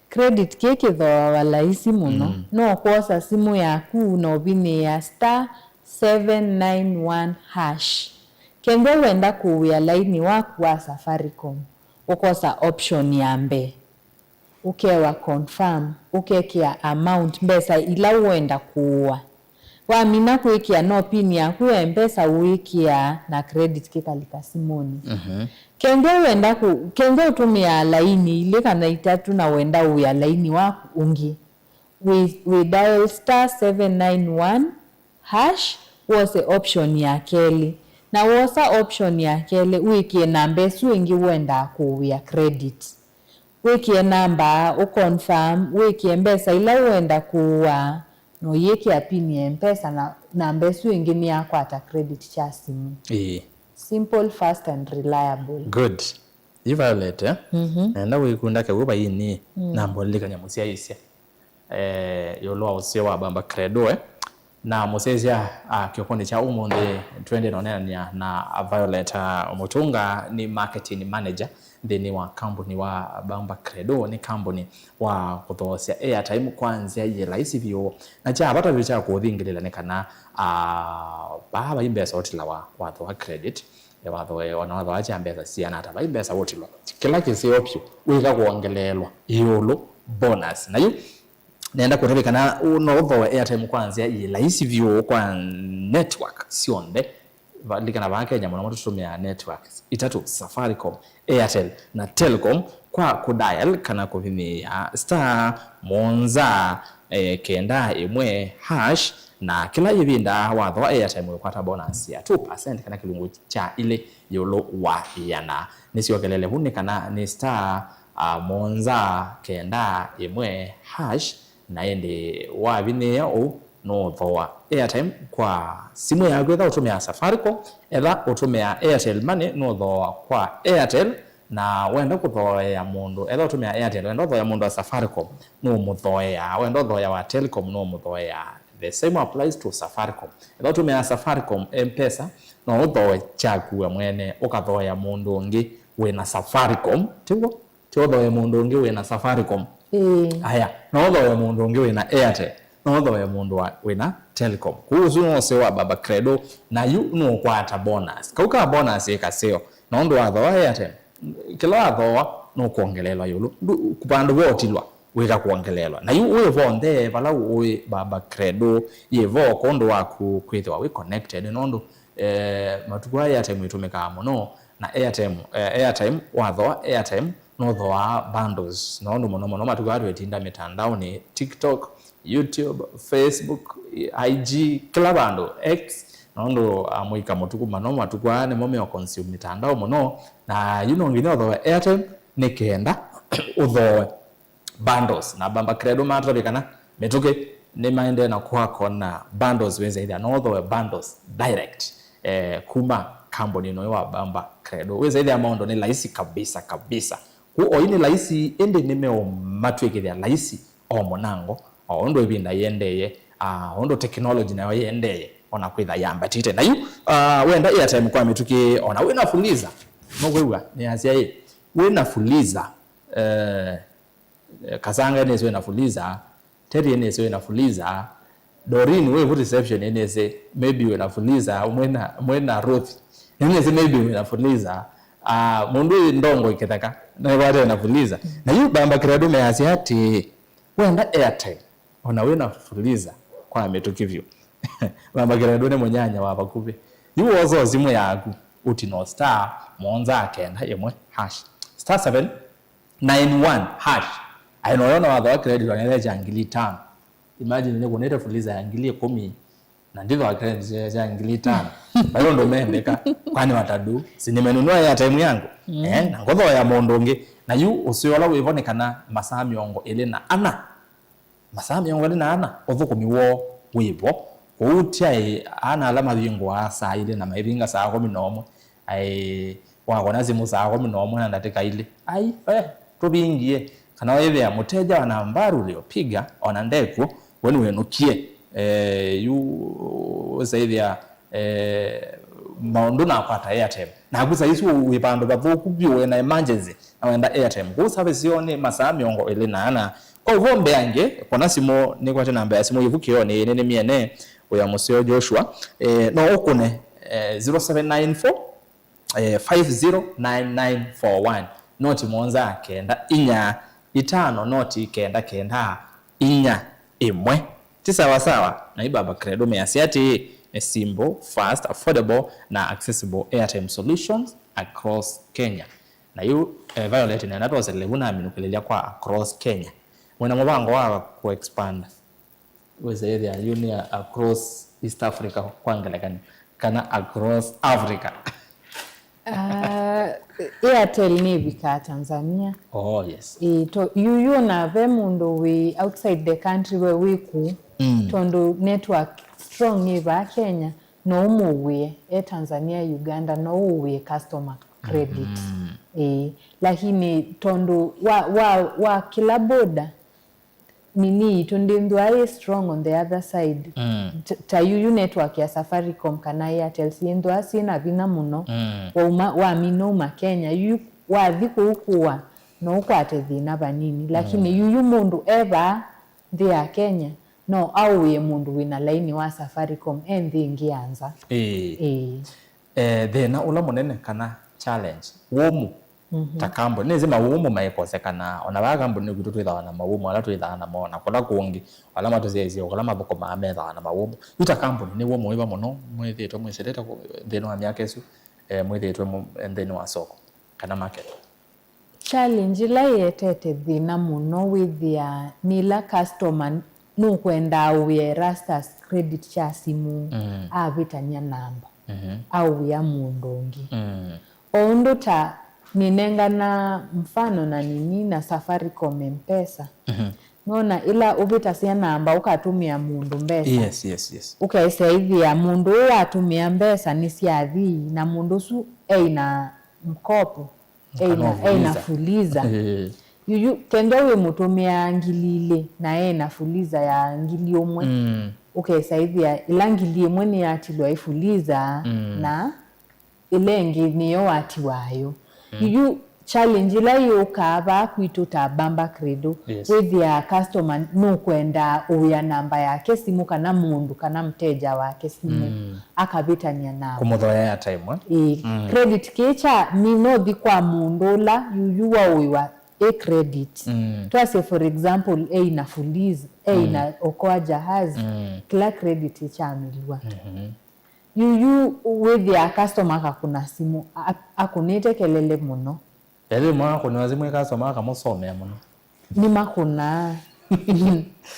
Credit kĩĩ kĩthooawa laisi mũno. Mm. No kwosa simũ yaku na ũvinĩĩa star seven nine one hash. Kethwa wenda kũwĩa laini waku wa Safaricom, ũkosa option ya mbee, ũkewa confirm, ũkekĩa amount, mbesa ila ũenda kũũa. Wamina kwĩkĩa, no pin yaku ya M-Pesa ũĩkĩaa na credit kĩkalika simũnĩ. Mhm. Kethwa wenda kũ-, kethwa ũtũmĩaa laini ilĩ kana itatũ na wenda ũwĩa laini waku ũngĩ, wĩ, wĩ dial star seven nine one hash, wose option ya kelĩ. Na wosa option ya kelĩ, wĩkĩe namba ĩsu ĩngĩ wendaa kũwĩa credit. Wĩkĩe namba, ũconfirm, wĩkĩe mbesa ila ũenda kũũa, na ũyĩkĩa pin ya M-Pesa, na namba ĩsu ĩngĩ nĩyakwata credit kya simũ. Ĩĩ. Simple, fast and reliable. Good. Yu Violet, eh? Mhm. Nenda wĩkunda kaw'o vaini, mm, namba ũlilikany'a mũsyaĩĩsya, eh, ĩũlũ wa ũseo wa Bamba Credo, eh? Na mũsyaĩĩsya, ah, kĩokonĩ kya ũmũnthĩ, twende na ũneenany'a na Violet, ah, Mũtũnga, nĩ marketing manager nthĩnĩ wa kambuni wa Bamba Credo. Nĩ kambuni wa kũthoosya airtime kwa nzĩa yĩ laisi vyũ. Na kya vata vyũ kya kũthingĩlĩla nĩ kana, ah, vaa vai mbesa ũtilawa wathoa credit, e, wathoe, ona wathoa kya mbesa siana ata, vai mbesa ũtilwa. Kĩla kĩseo vyũ, wĩka kwongeleelwa ĩũlũ bonus. Na yu, nenda kũtavya kana ũ-, no ũthoe airtime kwa nzĩa yĩ laisi vyũ kwa network syonthe. Va-, likana vaa Kenya mũno tũtũmĩaa networks itatũ, Safaricom, Airtel na Telcom, kwa kũdial kana kũvinyĩĩa star mũonza, eh, kenda ĩmwe hash, na kĩla ĩvinda wathoa airtime wĩkwata bonus ya two percent kana kĩlungu kya ilĩ ĩũlũ wa ĩana. Nĩsyokelele vu nĩ kana nĩ star, ah, mũonza kenda ĩmwe hash, na ĩndĩ wavinyĩĩa ũu, nũũthooa airtime kwa simũ yaku. Etha ũtũmĩaa Safaricom, etha ũtũmĩaa Airtel Money, nũũthooa kwa Airtel, na wenda kũthooea mũndũ, etha ũtũmĩaa Airtel, wenda ũthooea mũndũ wa Safaricom, nũũmũthooea, wenda ũthooea wa Telcom, nũũmũthooea. The same applies to Safaricom. Etha ũtũmĩaa Safaricom M-Pesa, no ũthooe kyaku we mwene, ũkathooea mũndũ ũngĩ wĩ na Safaricom, tiw'o? Ti ũthooe mũndũ ũngĩ wĩ na Safaricom. Ĩĩ. Aya, no ũthooe mũndũ ũngĩ wĩ na Airtel, no ũthooe mũndũ wa, wĩ na Telcom. Kwoou ũsu nĩ ũseo wa Baba Credo, na yu nũũkwata bonus. Kau ka bonus ĩ kaseo, na ũndũ wathooa Airtel, kĩla wathooa nũkwongeleelwa ĩũlũ. Ndu-, vandũ votilwa, wĩka kwongeleelwa. Na yu wĩ vonthe vala ũĩ Baba Credo yĩ vo, kwondũ waku kwĩthĩwa wĩ connected, nũndũ, eh, matukũ aa airtime ĩtũmĩkaa mũno, na airtime, eh, airtime, wathooa airtime, nũthooaa bundles, na ũndũ mũno mũno matukũ aa twĩtinda mĩtandaonĩ, TikTok, YouTube, Facebook, I G, kĩla vandũ, X, na ũndũ amũika mũtukũ mano matukũ aa nĩmo meo consume mĩtandao mũno, na yu no nginya ũthooe airtime nĩ kenda ũthooe bundles. Na Bamba Credo matavye kana mĩtũkĩ nĩmaendee na kwakwa na bundles, wĩsa ĩthĩa no ũthooe bundles direct, eh, kuma kambuni ĩno wa Bamba Credo. Wĩsa ĩthĩa maũndũ nĩ laisi kabisa kabisa. Kũ oyu nĩ laisi, ĩndĩ nĩmeũmatw'ĩkĩthya laisi o mũnango, o ũndũ ĩvinda yĩendeeye, ah, ũndũ technology nayo yĩendeeye, ona kwĩtha yambatĩte. Na yu, ah, wenda airtime kwa mĩtũkĩ, ona wĩna fuliza, nũkwĩw'a nĩasya ĩ, wĩna fuliza, eh, Kasanga nĩsĩ wĩna fuliza, Terry nĩsĩ wĩna fuliza, Doreen wĩ vu reception nĩsĩ maybe wĩna fuliza, mwĩna, mwĩna Ruth nĩsĩ maybe wĩna fuliza, ah, mũndũ wĩ Ndongo Kĩtheka nĩkwate wĩna fuliza. Na yu Bamba Credo measya atĩ, wenda airtime, ona wĩna fuliza kwa mĩtũkĩ vyũ. Bamba Credo nĩ mũnyanya wa vakuvĩ. Yu wosa simũ yaku, ũtino star mũonza kenda ĩmwe hash, star seven nine one hash. Aĩ noyo na watho wa credit wanele cha ngili itano. Imagine nĩkũnĩte fuliza ya ngili ikũmi na nditho wa credit cha, cha ngili itano. Vai ũndũ mendeka, kwani watadu, si nimenunua airtime yangu? Eh, na ngotho ya mũndũ ũngĩ. Na yu ũseo ũla wĩvo nĩ kana masaa mĩongo ĩlĩ na ana, masaa mĩongo ĩlĩ na ana ũthũkũmi woo wĩvo. Kwoou tyaĩ ana ala mavingũaa saa ilĩ na maivinga saa kũmi na ũmwe, aĩ wakona simũ saa kũmi na ũmwe na ndatĩka ilĩ, ai, eh, tũvingie. Kana wĩthĩa mũteja wa namba uliopiga ona ndekw'o, we nĩwĩnũkie. Eh, yu ũsaĩthĩa, eh, maũndũ nakwata airtime. Naku saa isu wĩ vandũ vathũku vyũ, wĩna emergency, na wenda airtime. Kũu service yoo nĩ masaa mĩongo ĩlĩ na ana. Kwa ũvoo mbeange, kona simũ, nĩkwate namba ya simũ yĩvu kĩonĩ, nĩ nĩ mĩene, wĩa mũseo Joshua. Eh, no ũkũne, eh, zero seven nine four, eh, five zero nine nine four one. Noti mũonza kenda inya itano, noti kenda kenda inya ĩmwe. Ti sawa sawa, na yu Baba Credo measya atĩ, nĩ simple, fast, affordable, na accessible airtime solutions across Kenya. Na yu, eh, Violet nenda twosele vu naminũkĩlĩlya kwa across Kenya. Mwĩna mũvango wa kũ expand, wĩsa ĩthĩa yu nĩ across East Africa kwa ngelekany'o, kana across Africa? Ah, Airtel nĩvikaa Tanzania. Oh, yes. Ĩĩ, to, yu, yu na ve mũndũ wĩ outside the country we wĩ kũu, mm, tondũ network strong nĩ vaa Kenya, no ũmũw'ĩe e Tanzania, Uganda, no ũw'ĩe customer credit. Mm-hmm. Ĩĩ, lakini tondũ wa, wa, wa kĩla border, nini yitũ ndĩnthwa ĩ strong on the other side. Mm. T-, ta yuyu network ya Safaricom kana Airtel syĩnthwa syĩ na vinya mũno. Mm. Wauma, wamina uma Kenya, yu wathi kũu kũa, no ũkwate thĩna vanini. Lakini, mm, yuyu mũndũ e vaa nthĩ ya Kenya, no aũĩe mũndũ wĩna laini wa Safaricom e nthĩ ĩngĩ ya nza. Ĩĩ. Ĩĩ. Eh, thĩna ũla mũnene kana challenge, wũmũ, mhm, ta kambuni. Nĩsĩ mawũmũ maikosekana, ona vaa kambuni kwitũ twĩthawa na mawũmũ ala twĩthaa namo, na kũla kũngĩ, ala matũsyaĩĩsye, kũla mathũkũmaa methawa na mawũmũ. Yu ta kambuni, nĩ wũmũ wĩva mũno mwĩthĩĩtwe mwĩsĩlĩte kũ-, nthĩnĩ wa myaka ĩsu, eh, mwĩthĩĩtwe mũ-, nthĩnĩ wa soko kana market? Challenge ĩla ĩetete thĩna mũno wĩthĩaa nĩ ĩla customer nũkwenda aũĩe Erastus credit kya simũ, mm, avĩtany'a namba, mhm, aũĩa mũndũ ũngĩ. Mm. O ũndũ ta nĩnengana mfano na nini na Safaricom M-Pesa. Mhm. Nona ĩla ũvĩtasya namba ũkatũmĩa mũndũ mbesa. Yes, yes, yes. Ũkesa ĩthĩa mũndũ ũũ watũmĩa mbesa nĩsyathi, na mũndũ ũsu eina mkopo, eina, kana eina fuliza. Fuliza. Eh. Yuyu, kenda wĩmũtũmĩaa ngili ilĩ na ena fuliza ya ngili ũmwe, mm, ũkesa ĩthĩa ĩla ngili ĩmwe nĩyatilwa ĩ fuliza, mm, na ĩla ĩngĩ nĩyo watiwaa yo. Mm. Yu challenge ĩla yũkaa vaa kwitũ ta Bamba Credo, yes, wĩthĩaa customer nũkwenda ũĩa namba yake simũ kana mũndũ kana mteja wake simũ, mm, akavĩtany'a namba. Kũmũthoya airtime, eh? Ĩĩ. Mm. Credit kĩĩ kya mi nothi kwa mũndũ ũla yuyu waũĩwa ĩ credit. Mm. Twasye for example, eina Fuliza, eina, mm, Okoa Jahazi, mm, kĩla credit kyamĩlw'a. Mhm. Yuyu wĩthĩaa customer akakũna simũ, a-, akũnĩte kelele mũno. Ethĩ mwa akũnĩwa simũ ĩ customer akamũsomea mũno. Nĩmakũnaa.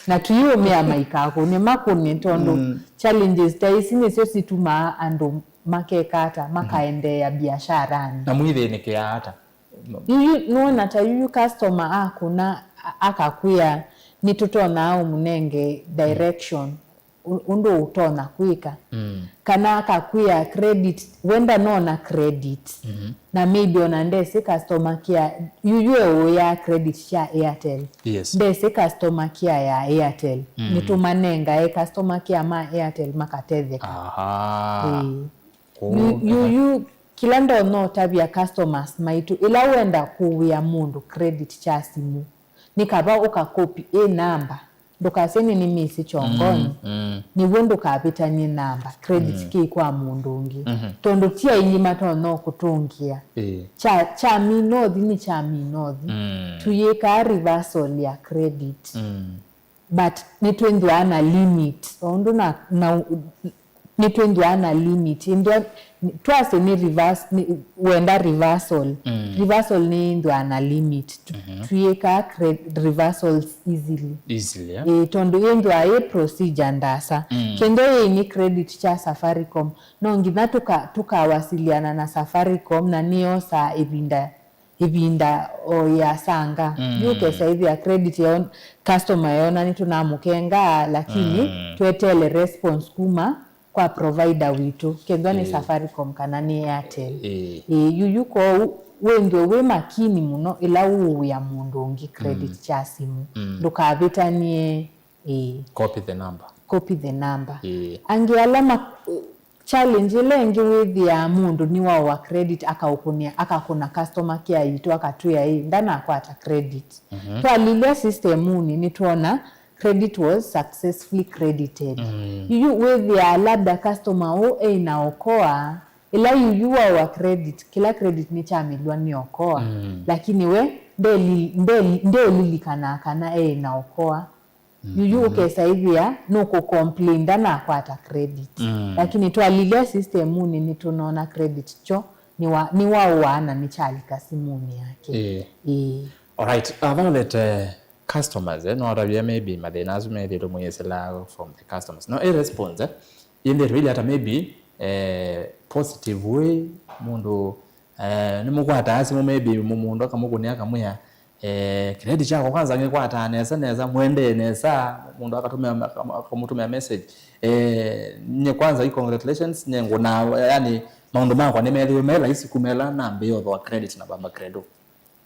Na tũiũmĩa maikakũne, makũne tondũ, mm, challenges ta ici nĩsyo situmaa andũ makeka ata, makaendeea biasharanĩ. Na mwĩthĩnĩkĩaa ata? Yuyu, nũona ta yuyu customer akũna, a- akakwĩa, nĩtũtonya ũmũnenge direction, ũ- ũndũ ũtonya kwĩka. Mm. Kana akakwĩa credit, wenda nona credit. Mhm. Na maybe ona ndesĩ customer care, yuyu eũya credit sya Airtel. Yes. Ndesĩ customer care ya Airtel. Mm. Nĩtũmanengae customer care ma Airtel makatetheka. Aha. Ĩĩ. Kũ- Yu- aha. Yuyu, kĩla ndonya ũtavya customers maitũ, ĩla wenda kũwĩa mũndũ credit kya simũ, nĩ kava ũkakopi ĩ namba, ndũkasye nĩ nĩmĩsĩ kyongonĩ, mm, mm, nĩw'o ndũkavĩtany'e namba, credit, mm, kĩĩ kwa mũndũ ũngĩ. Mhm. Tondũ ti aingĩ matonya ũkũtũngĩa. Ĩĩ. Kya, kya minothi nĩ kya minothi. Mm. Tũyĩkaa reversal ya credit. Mm. But nĩtwĩthĩawa na limit, o ũndũ na, na, nĩtwĩthĩawa na limit. Ĩndĩ twasye nĩ reverse, nĩ, wenda reversal. Mm. Reversal nĩyĩthĩawa na limit. Tu- Mhm. Tũyĩkaa cre- reversals easily. Easily, yeah. Ĩĩ, tondũ yĩthĩawa yĩ procedure ndasa. Mm. Kĩndũ yĩĩ nĩ credit kya Safaricom. No nginya tũka- tũkawasiliana na Safaricom, na nĩyosaa ĩvinda ĩvinda o yĩasanga. Mm. Yu ũkesa ĩthĩa credit yao, customer yona nĩtũnamũkengaa, lakini, mm, tweteele response kuma kwa provider witũ, kethwa nĩ, ĩĩ, Safaricom kana nĩ Airtel. Ĩĩ. Ĩĩ, yuyu kwoou wĩthwe wĩ makini mũno ĩla ũũwĩa mũndũ ũngĩ credit, mm, kya simũ. Mm. Ndũkavĩtanie. Ĩĩ. Copy the number. Copy the number. Ĩĩ. Angĩ ala ma- Challenge ĩla ĩngĩ wĩthĩaa mũndũ nĩwaũa credit, akaũkũnĩa, akakũna customer care yitũ, akatwĩa, ĩ, ndanakwata credit. Mhm. Twalilya systemunĩ, nĩtwona credit was successfully credited. Mm. Yuyu wĩthĩaa labda customer ũũ eĩ na Okoa, ĩla yuyu waũa credit, kĩla credit nĩkyamĩlw'a nĩ Okoa. Mm. Lakini we ndeli- ndeli- ndeũlilikanaa kana eĩ na Okoa. Yuyu, mhm, ũkesa ĩthĩa nũkũcomplain ndanakwata credit. Mm. Lakini twalilya systemunĩ nĩtũnona credit kyo nĩwa- nĩwaũaa na nĩkyalika simũnĩ yake. Ĩĩ. Ĩĩ. Alright, uh, Violet, eh, customers, eh, no atavia maybe mathĩna asu methĩtwe mũyĩsĩla from the customers. No, ĩ response, eh, ĩndĩ twĩlĩ ata maybe, eh, positive way, mũndũ, eh, nĩmũkwataa simũ maybe mũ- mũndũ akamũkũnĩa akamwĩa, eh, credit kyakwa kwanza ngĩkwataa nesa nesa, mũendee nesa, mũndũ akatũmĩa, akamũtũmĩa message. Eh, nye kwanza, i congratulations, nye ngũna, yani, maũndũ makwa nĩmethĩwe me laisi kumela nambĩĩa ũthooa credit na Bamba Credo.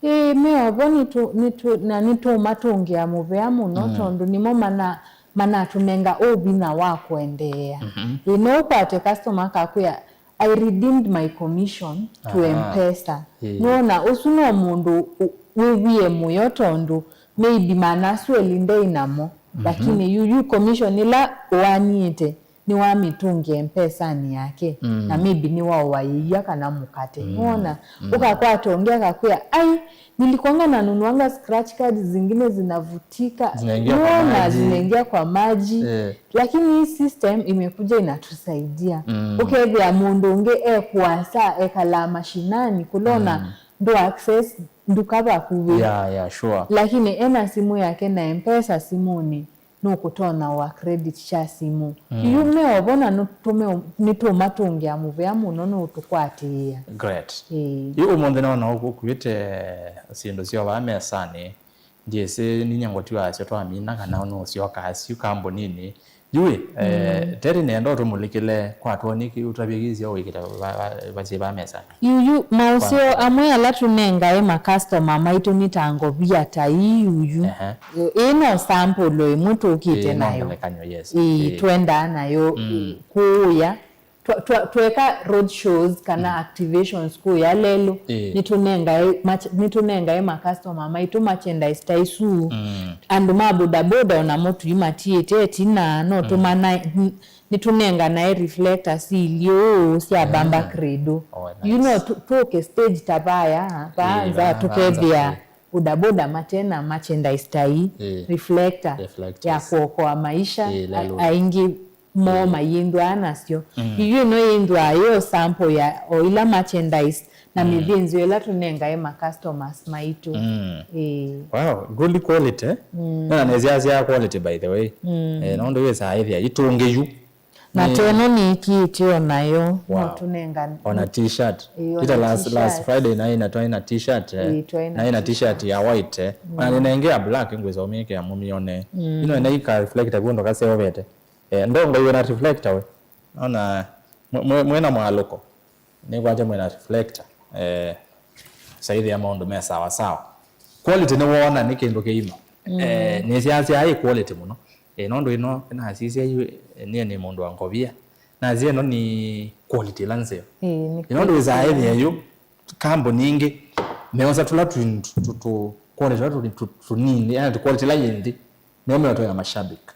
Ĩĩ, me ovo nĩtũ- nĩtũ- na nĩtũũmatũngĩa mũvea mũno, mm, tondũ nĩmo mana- manatũnenga ũvinya wa kũendeea. Mhm. Ĩĩ, no ũkwate customer akakwĩa, "I redeemed my commission to, aha, M-Pesa." Ĩĩ. Nũona, ũsu no mũndũ ũ- wĩwie mũyo, tondũ maybe mana asu elĩ ndei namo, mhm, lakini yuyu commission ĩla ũaniĩte nĩwamĩtũngĩa M-Pesanĩ yake, mm, na maybe nĩwaũaĩia kana mũkate. Mm. Nũona? Mm. Ũkakwata ũngĩ akakwĩa, "Ai, nilikuanga nanunuanga scratch cards, zingine zinavutika." Zinaingia kwa maji. Nũona, zinaingia kwa maji. Eh. Lakini hii system imekuja inatusaidia. Mm. Ũkethĩa mũndũ ũngĩ e kũasa, ekalaa mashinani, kũlona, mm, ndũ access nduka vakuvĩ. Yeah, yeah, sure. Lakini ena simũ yake na M-Pesa simũnĩ, nũkũtonya wa credit kya simũ. Mm. Yu me ovo na nũtũme- nĩtũũmatũngĩa mũvea mũno, nũũtũkwatĩĩa. Great. Ĩĩ. Yu ũmũnthĩ nona ũku- ũkuĩte syĩndũ syovaa mesanĩ, ndyĩsĩ ninyie ngũtiwa asyo twamina kana nũsyoka asyu kambuninĩ. Yu ĩ, eh, mm, Terry, nenda ũtũmũlikĩle kwa twoni kĩ ũtavye kĩsio wĩkĩte va- va- vasye va mesanĩ. Yu, yu, maũseo amwe ala tũnengae makastoma maitũ nĩ ta ngovia ta ii yuyu. Ehe. Ĩĩ no sample ĩmwe tũkĩte nayo. Ĩĩ, no ngelekany'o, yes. Ĩĩ, ĩĩ, twendaa nayo, mm, ĩĩ, kũũya. Twa- twa- tweka road shows kana, mm, activations kũũya lelũ, ĩĩ, nĩtũnengae mach- nĩtũnengae makastoma maitũ merchandise ta isu. Mm. Andũ ma bodaboda onamo tũimatiĩte ĩtina, no, mm, tũmanae- Nĩtũnenganae reflector silĩ ũũ sya Bamba Credo. Oh, nice. You know, tũ- tũke stage ta vaya, vaa nza, tũkethĩa bodaboda mate na merchandise ta ii, reflector ya kũokoa maisha, a- aingĩ moo mayĩndwaa nasyo. Yu ĩno yĩndwaa yo sample ya o ila merchandise na mĩthĩnzĩo ĩla tũnengae ma customers maitũ. Mm. Ĩĩ. Wow, good quality. Mm. Na nĩsyasya quality, by the way. Mm. Eh, nũndũ wĩsaa ĩthĩa itũngĩ yu. Na Nĩ- teno nĩĩkĩĩte o nayo, no Wow. tũnenga. Ona t-shirt. Ĩĩ, ona Ita last, last t-shirt. Friday naĩ na twaĩ na t-shirt, eh. Ĩĩ, twaĩ na Naĩ na t-shirt ya white, eh. Ona nĩnenge ya black ngwĩsa ũmĩkĩa mũmĩone. Ino ĩna ika reflector kũndũ kaseũvete. Eh, ndongo iwe na reflector we. Ona mwe- mwe- mwĩna mwalũko. Nĩkwatya mwĩna reflector. Eh, saithĩa maũndũ me sawa sawa. Quality nĩwona nĩ kĩndũ kĩima. Eh, nĩsyasya ĩ quality mũno. Eh, nũndũ ĩno nasisya yu, eh, niĩ nĩ mũndũ wa ngovia. Nasya ĩno nĩ quality ĩla nzeo. Ĩĩ, nĩ Ĩno ndwĩsaa ĩthĩa yu kambuni ingĩ meosa tũla tũ- tũ- tũ- quality tũla tũ- tũ- tũnini, yani quality ĩla yĩ nthĩ, nĩyo meũtwaĩa mashabiki.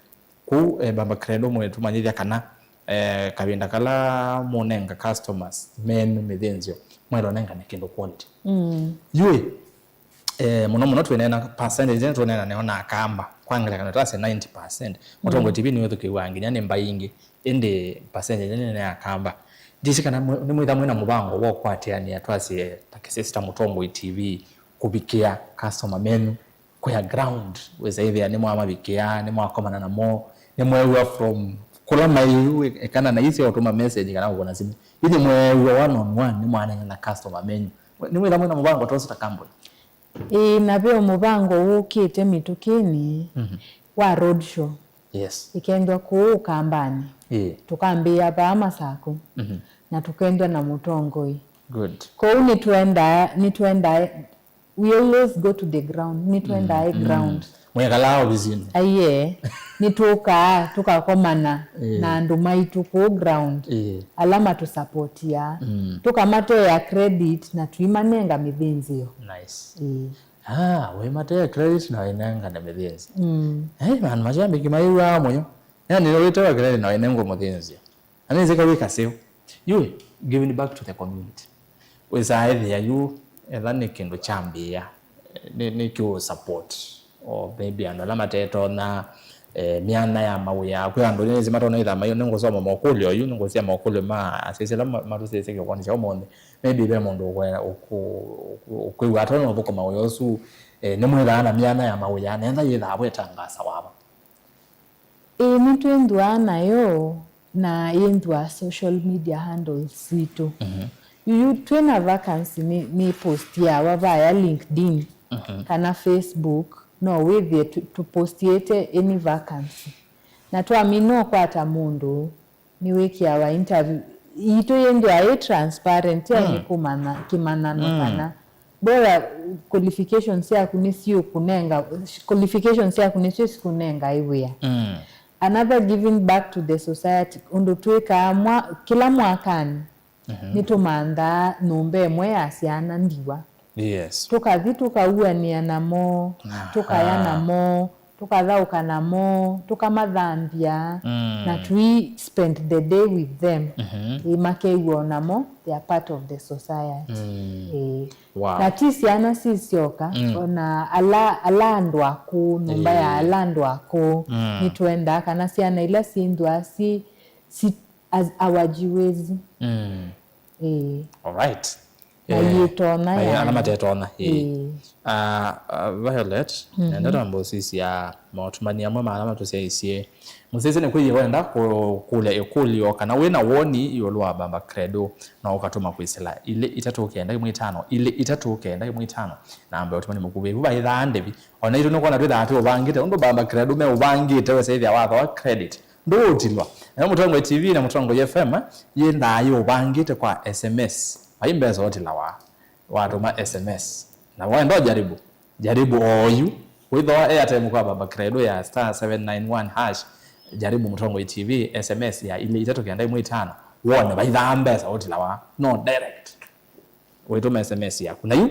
Kũu, eh, Baba Credo mwĩtũmanyĩthya kana, eh, kavinda kala mũnenga customers menyu mĩthĩnzĩo, mwaĩlwa nengane kĩndũ quality. Yui, eh, mũno mũno twĩneena percentage ĩno tũneena nĩyo na Akamba. Kwa ngelekany'o twasye ninety percent. Mũtongoi T V nĩwĩthukĩĩwaa nginya nĩ mbaĩ ingĩ. Ĩndĩ percentage nene nĩ Akamba. Ndisi kana mwe- nĩmwĩtha mwĩna mũvango wa ũkwatĩanĩa twasye ta kĩsesi ta Mũtongoi T V kũvikĩa customer menyu kwĩa ground, wĩsa ĩthĩa nĩmwamavikĩa, nĩmwakomana namo, nĩmweew'a from kũla maĩ yu, ekana na isi ũtũma message kana kũkũna simũ. Yu nĩmweew'a one on one, nĩmwanengana na customer menyu. Nĩmwĩtha mwĩna mũvango ta ũsu ta kambuni? Ĩĩ, na ve mũvango wũkĩte mĩtũkĩnĩ wa road show. Yes. Ĩkendwa kũũ Ũkambanĩ. Ĩĩ. Tũkambĩĩa vaa Masakũ. Na tũkendwa na mũtongoi. Good. Kwoou nĩtwendaa, nĩtwendaa, we always go to the ground. Nĩtwendaa ground. Mwĩkalaa ovisinĩ. Aiee. Nĩtũkaa, tũkakomana na andũ maitũ kũũ ground. Ĩĩ. Ala matũsapotiaa. Tũkamatea credit na tũimanenga mĩthĩnzĩo. Nice. Ĩĩ. Ah, wĩmatee credit na wĩnengane mĩthĩnzĩo. Mm. Eh, man, mashabiki mayĩw'aa mũyo. Yani, wĩtewa credit na wĩnengwa mũthĩnzĩo. Na nĩnzĩka wĩ kaseo. Yu, giving back to the community. Wĩsaa ĩthĩa yu, etha nĩ kĩndũ kyambĩĩa, nĩ, nĩ kĩũ support. Or maybe andũ ala matetonya, eh, myanya ya mawĩa. Kwĩ andũ nĩnĩsĩ matonya ĩtha mayo, nĩngũsoma mokũlyo yu, nĩngũsya mokũlyo ma asisi ala ma- matũsĩsye kĩkonĩ kya ũmũnthĩ. Maybe ve mũndũ ũkwenda ũkũ- ũkũ- ũkwĩw'a atonya ũthũkũma wĩa ũsu, eh, nĩmwĩthaa na myanya ya mawĩa, na etha yĩthaa wetangasa wava. Ĩĩ, nĩtwĩthwaa nayo na yĩthwaa social media handles sitũ. Yu twĩ na vacancy nĩ, nĩ postiawa vaya LinkedIn kana Facebook, no wĩthĩe tũ- tũpostiĩte any vacancy. Na twamina ũkwata mũndũ, nĩwĩkĩawa interview. Itũ yĩthwaa ĩ transparent, yani kũmanya kĩmanyano kana bora qualifications syaku nĩsiũkũnenga, qualifications syaku nĩsyo sikũnenga ĩ wĩa. Another giving back to the society, ũndũ twĩkaa mwa- kĩla mwakanĩ, nĩtũmanthaa nyũmba ĩmwe ya syana ndiwa. Yes. Tũkathi tũkauanĩa namo, tũkaya namo, tũkathaũka namo, tũkamathambya, na tũi spend the day with them. Ĩ, makew'a o namo they are part of the society. Ĩ. Wow. Na ti syana sisyoka, ona ala, ala andũ akũũ, nyũmba ya ala andũ akũũ, nĩtwendaa kana syana ila syĩthwaa si, si as hawajiwezi. Ĩĩ. Alright. Na yĩtonya. Aya, yani. Ala matetonya. Ĩĩ. Ah, ah, Violet, nenda twambe ũsisya maũtũmani amwe ma ala matũsyaisye. Mũsyaisye nĩ kwĩyĩ wenda kũkũlya ĩkũlyo kana wĩ na woni ĩũlũ wa Baba Credo, no ũkatũma kwĩsĩla ilĩ itatũ kenda ĩmwe itano, ilĩ itatũ kenda ĩmwe itano. Namba ya ũtũmani mũkuvĩ. Vu vaithaa ndevi. Ona itũ nĩkwona twĩthaa twĩ ũvangĩte. Ũndũ Baba Credo me ũvangĩte wesa ĩthĩa wathoa credit. Ndũũtilwa. Nayo Mũtongoi T V na Mũtongoi F M yĩndaa yĩũvangĩte kwa S M S. Vai mbesa ũtilawa watũma S M S. Na wenda ũjaribu, jaribu oyu. Wĩthooa airtime kwa Baba Credo ya star seven nine one hash. Jaribu Mũtongoi T V, S M S ya ilĩ itatũ kenda ĩmwe itano. Wone vaithaa mbesa ũtilawa. No direct. Wĩtũma S M S yaku. Na yu,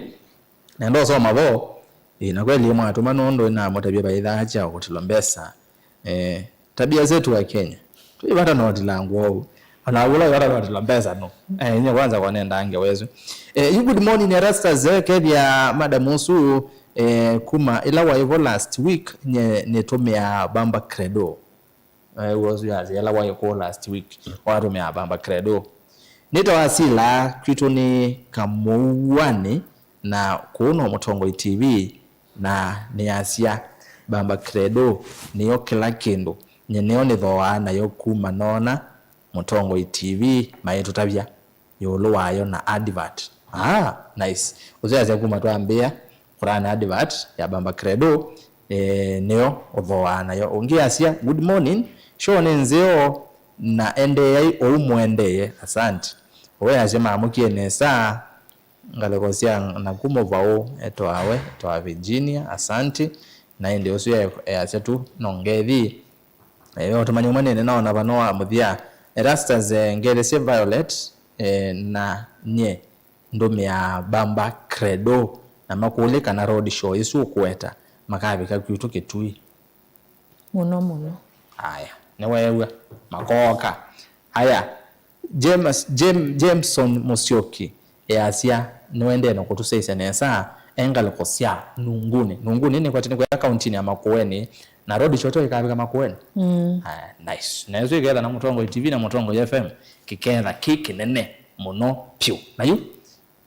nenda ũsoma vo. Ĩ, na kweli mwatũma nũndũ namũtavya vaithaa kya kũtilwa mbesa. Eh, tabia zetu wa Kenya. Tũivata no tilangwa ũu. Ona wula ivata no tilwa mbesa no. Eh, nye kwanza kwa nenda ange wezu. Eh, you good morning Erastus, eh, kethia madam ũsu, eh, kuma ila waivo last week nye nĩtũmĩa Bamba Credo. Eh, ũsu yasya ila waĩ kũu last week watũmĩa Bamba Credo. Nĩtawa Sila, kwitũ nĩ Kamũuanĩ, na kũu no Mũtongoi T V, na nĩasya, Bamba Credo nĩyo kĩla kĩndũ, nye nĩyo nĩthooaa nayo kuma noona Mũtongoi T V maitũtavya ĩũlũ wayo na advert. Ah, nice. Ũsu yasya kuma twambĩĩa kũlaa na advert ya Bamba Credo, eh, nĩyo ũthooaa nayo. Ũngĩ asya, "Good morning, show nĩ nzeo na endeeai ũu mũendee." Asante. Ũwe asya, "Maamũkie nesa." Ngalĩko sya naku mũvaũ, etawa we, etawa Virginia, asanti. Na ĩndĩ ũsu e-, easya tu, no ngethi. Ewe ũtũmani ũmwe nĩnĩ naona vano wa mũthya. Erastus, eh, ngelesye Violet, eh, na nye ndũmĩaa Bamba Credo, na makũlye kana road show ĩsu ũkũweta makavika kwitũ Kĩtui. Mũno mũno. Aya, nĩweew'a. Makooka. Aya, James, Jam-, Jameson Musyoki easya nĩwendee na kũtũsyaĩĩsya nesa e ngalĩko sya Nunguni. Nunguni nĩkwati nĩkwĩa kauntinĩ ya Makueni, na road show ĩkavika Makueni. Mm. Aya, nice. Na ĩsu ĩketha na Mũtongoi T V na Mũtongoi F M, kĩketha kĩ kĩnene mũno pyũ. Na yu,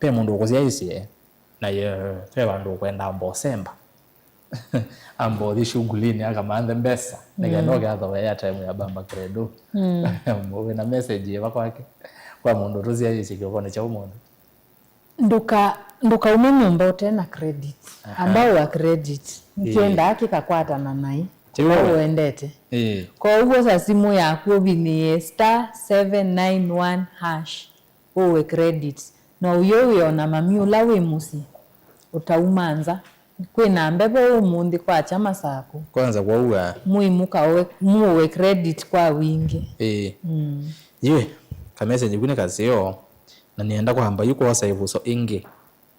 ve mũndũ ũkũsyaĩĩsye, na ye, ve vandũ ũkwenda ambosemba. Ambothi shughulini akamanthe mbesa. Nĩkenda, mm, ũke athoe airtime ya Bamba Credo. Mm. Wĩna message yĩva kwake? Kwa mũndũ ũtũsyaĩĩsye kĩokonĩ kya ũmũnthĩ. Ndũka-, ndũkaume nyũmba ũte na credit. Aha. Amba ũa credit. Ĩĩ. Nĩkĩendaa kĩkakwatana naĩ. Kĩu ũla we ũendete. Ĩĩ. Kwoou osa simũ yaku ũvinyĩe star seven nine one hash. Ũwe credit. Na ũyũ wĩ o na mami ũla wĩ mũsyĩ, ũtauma nza. Kwĩna mbevo ũmũnthĩ kwakya Masakũ. Kwanza kwaua. Mũimũka ũwe, mũwe credit kwa wingĩ. Ĩĩ. Mm. Yĩ, ka message ku nĩ kaseo, na nĩenda kwamba yu kwosa ĩvuso ĩngĩ.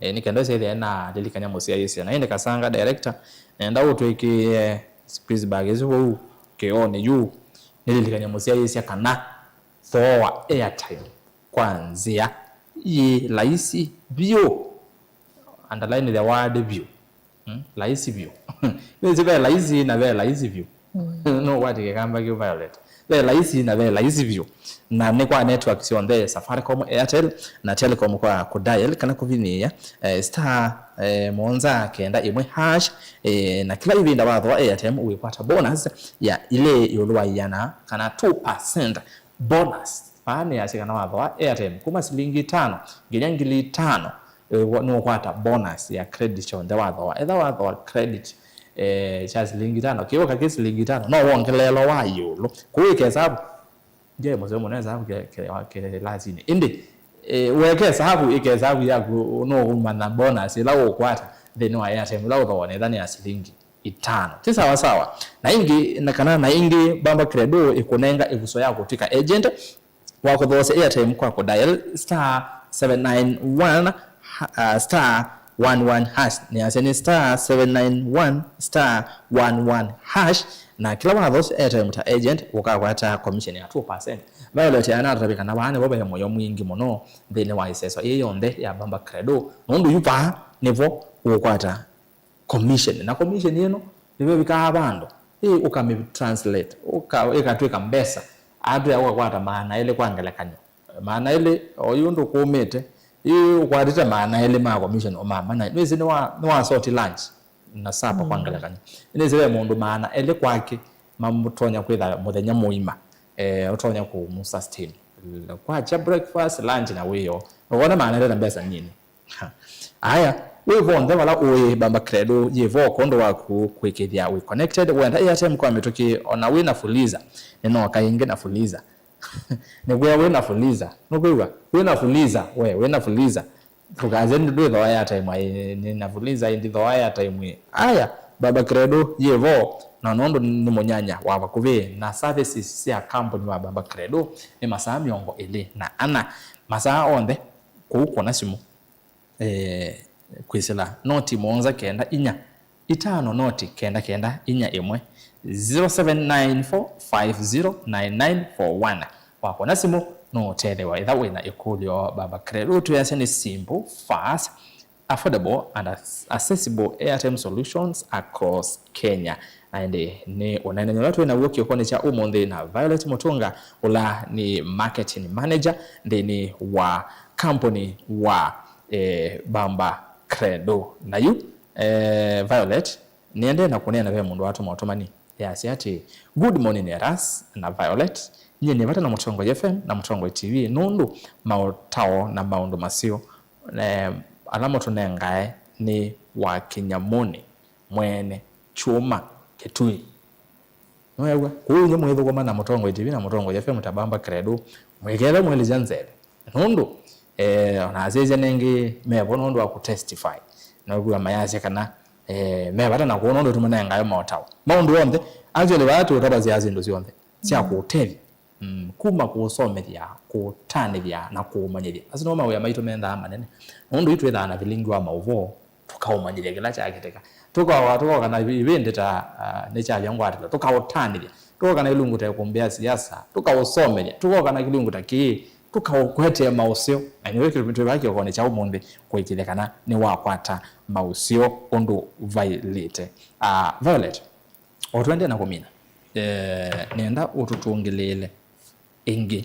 Ĩĩ, nĩ kenda syĩthĩa na lilikanya mũsyaĩĩsya. Na ĩndĩ Kasanga director, nenda ũtwĩkĩe squeeze bag ĩsu vau kĩoonĩ yu. Nĩlilikanya mũsyaĩĩsya kana thooa airtime kwa nzĩa yĩ laisi vyũ. Underline the word vyũ. Hmm? Laisi vyũ. Nĩsĩ ve laisi na ve laisi vyũ. Mm. No what kĩkamba kĩu Violet. Ve laisi na ve laisi vyũ. Na nĩ kwa network syonthe, Safaricom, Airtel na Telecom kwa kũdial kana kũvinyĩĩa, eh, star, eh, mũonza kenda ĩmwe hash, eh, na kĩla ĩvinda wathoa airtime wĩkwata bonus ya ilĩ ĩũlũ wa ĩana kana two percent bonus. Vaa nĩ yasya kana wathoa airtime kuma silingi itano nginya ngili itano, eh, wa-, nũkwata bonus ya credit kyonthe wathoa. Etha wathoa credit, eh, kya silingi itano, kĩũka kĩ silingi itano, no wongeleelwa wa ĩũlũ. Kũu ĩka esavu, ndyai mũseo mũno esavu ke, ke, ke lasinĩ. Ĩndĩ, eh, weka esavu, ĩka esavu yaku, nũũmanya bonus ĩla ũkwata nthĩnĩ wa airtime ĩla ũthoa, na etha nĩ ya silingi itano. Ti sawa sawa. Na ĩngĩ, na kana na ĩngĩ, Bamba Credo ĩkũnenga ĩvuso ya kũtw'ĩka agent wa kũthoosya airtime kwa kũdial star seven nine one, uh, star one one hash. Nĩasya nĩ star seven nine one star one one hash, na kĩla wathoosya airtime ta agent, ũkakwata commission ya two percent. Violet anatũtavya kana vaa nĩvo ve mũyo mwingĩ mũno nthĩnĩ wa ĩseso ĩĩ yonthe ya Bamba Credo, nũndũ yu vaa nĩvo ũkwata commission. Na commission ĩno nĩvo ĩvikaa vandũ, ĩ, ũkamĩ translate, ũka-, ĩkatw'ĩka mbesa. Atwĩa ũkakwata maana elĩ kwa ngelekany'o. Maana elĩ, o yu ũndũ kũmĩte, ĩ, ũkwatĩte maana elĩ ma commission ũmama. Na nĩwĩsĩ nĩwa, nĩwa sort lunch na supper kwa ngelekany'o. Nĩwĩsĩ ve mũndũ maana elĩ kwake mamũtonya kwĩtha mũthenya mũima, eh, ũtonya kũmũ sustain. Kwakya breakfast, lunch na wĩoo. Ũkona maana elĩ na mbesa nini. Ha. Aya, wĩ vonthe vala ũĩ, Bamba Credo yĩ vo kwondũ waku kwĩkĩthya wĩ connected. Wenda airtime kwa mĩtũkĩ, ona wĩ na fuliza. Nĩnooka ĩngĩ na fuliza. Nĩkwĩa wĩ na fuliza. Nũkwĩw'a? Wĩ na fuliza. We, wĩ na fuliza. Ndũkasye ndwĩthoa airtime, ai, nĩ na fuliza, ĩndĩ thoa airtime. Aya, Bamba Credo yĩ vo, na nũndũ nĩ mũnyanya wa vakuvĩ, na services sya kambuni wa Bamba Credo nĩ masaa mĩongo ĩlĩ na ana. Masaa onthe, kũu kũna simũ. Eh, kwĩsĩla noti mũonza kenda inya itano noti kenda kenda inya ĩmwe, zero seven nine four five zero nine nine four one. Wakona simũ, no ũtethewa ĩtha wĩna ĩkũlyo. Bamba Credo twĩasya nĩ simple, fast, affordable and ac-, accessible airtime solutions across Kenya. Na ĩndĩ nĩ ũneenany'a ũla twĩ naw'o kĩokonĩ kya ũmũnthĩ na Violet Mũtũnga, ũla nĩ marketing manager nthĩnĩ wa kambuni wa, eh, Bamba Credo. Na yu, eh, Violet, nĩendee na kũneena ve mũndũ watũma ũtũmani, yasya atĩ, "Good morning, Eras na Violet. Nyie nĩ vata na Mũtongoi F M na Mũtongoi T V nũndũ maũtao na maũndũ maseo, eh, ala mũtũnengae nĩ wa kĩnyamũnĩ mwene kyũma kĩtui. Nũew'a? Kwoou inyw'ĩ mwĩthũkũma na Mũtongoi T V na Mũtongoi F M ta Bamba Credo, mwĩketha mwĩlĩsya nzeve. Nũndũ, eh, ona asyaĩĩsya nengĩ mevo nũndũ wa kũtestify. Now'ĩwa mayasya kana, eh, me vata na kũũ nũndũ tũmanengae maũtao. Maũndũ onthe, actually, vaa tũtavasya syĩndũ syonthe sya kũũtethya, mm, kuma kũũsomethya, kũũtanĩthya, na kũũmanyĩthya. Asu nĩmo mawĩa maitũ mendaa manene. Nũndũ yu twĩthaa na vilingi wa maũvoo, tũkaũmanyĩthya kĩla kyakĩtĩka. Tũkoka, tũkoka na ivĩndĩ ta, ah, nĩkyavya ngwatĩlo, tũkaũtanĩthya. Tũkoka na ilungu ta ĩkũmbĩ ya siasa, tũkaũsomethya. Tũkoka na kĩlungu ta kĩĩ, tũkaũkwetee maũseo. Na nĩw'o twĩvaa kĩokonĩ kya ũmũnthĩ kũĩkĩĩthya kana nĩwakwata maũseo ũndũ vaĩlĩte. Ah, Violet, o tũendee na kũmina, eh, nĩenda ũtũtũngĩlĩĩle ĩngĩ.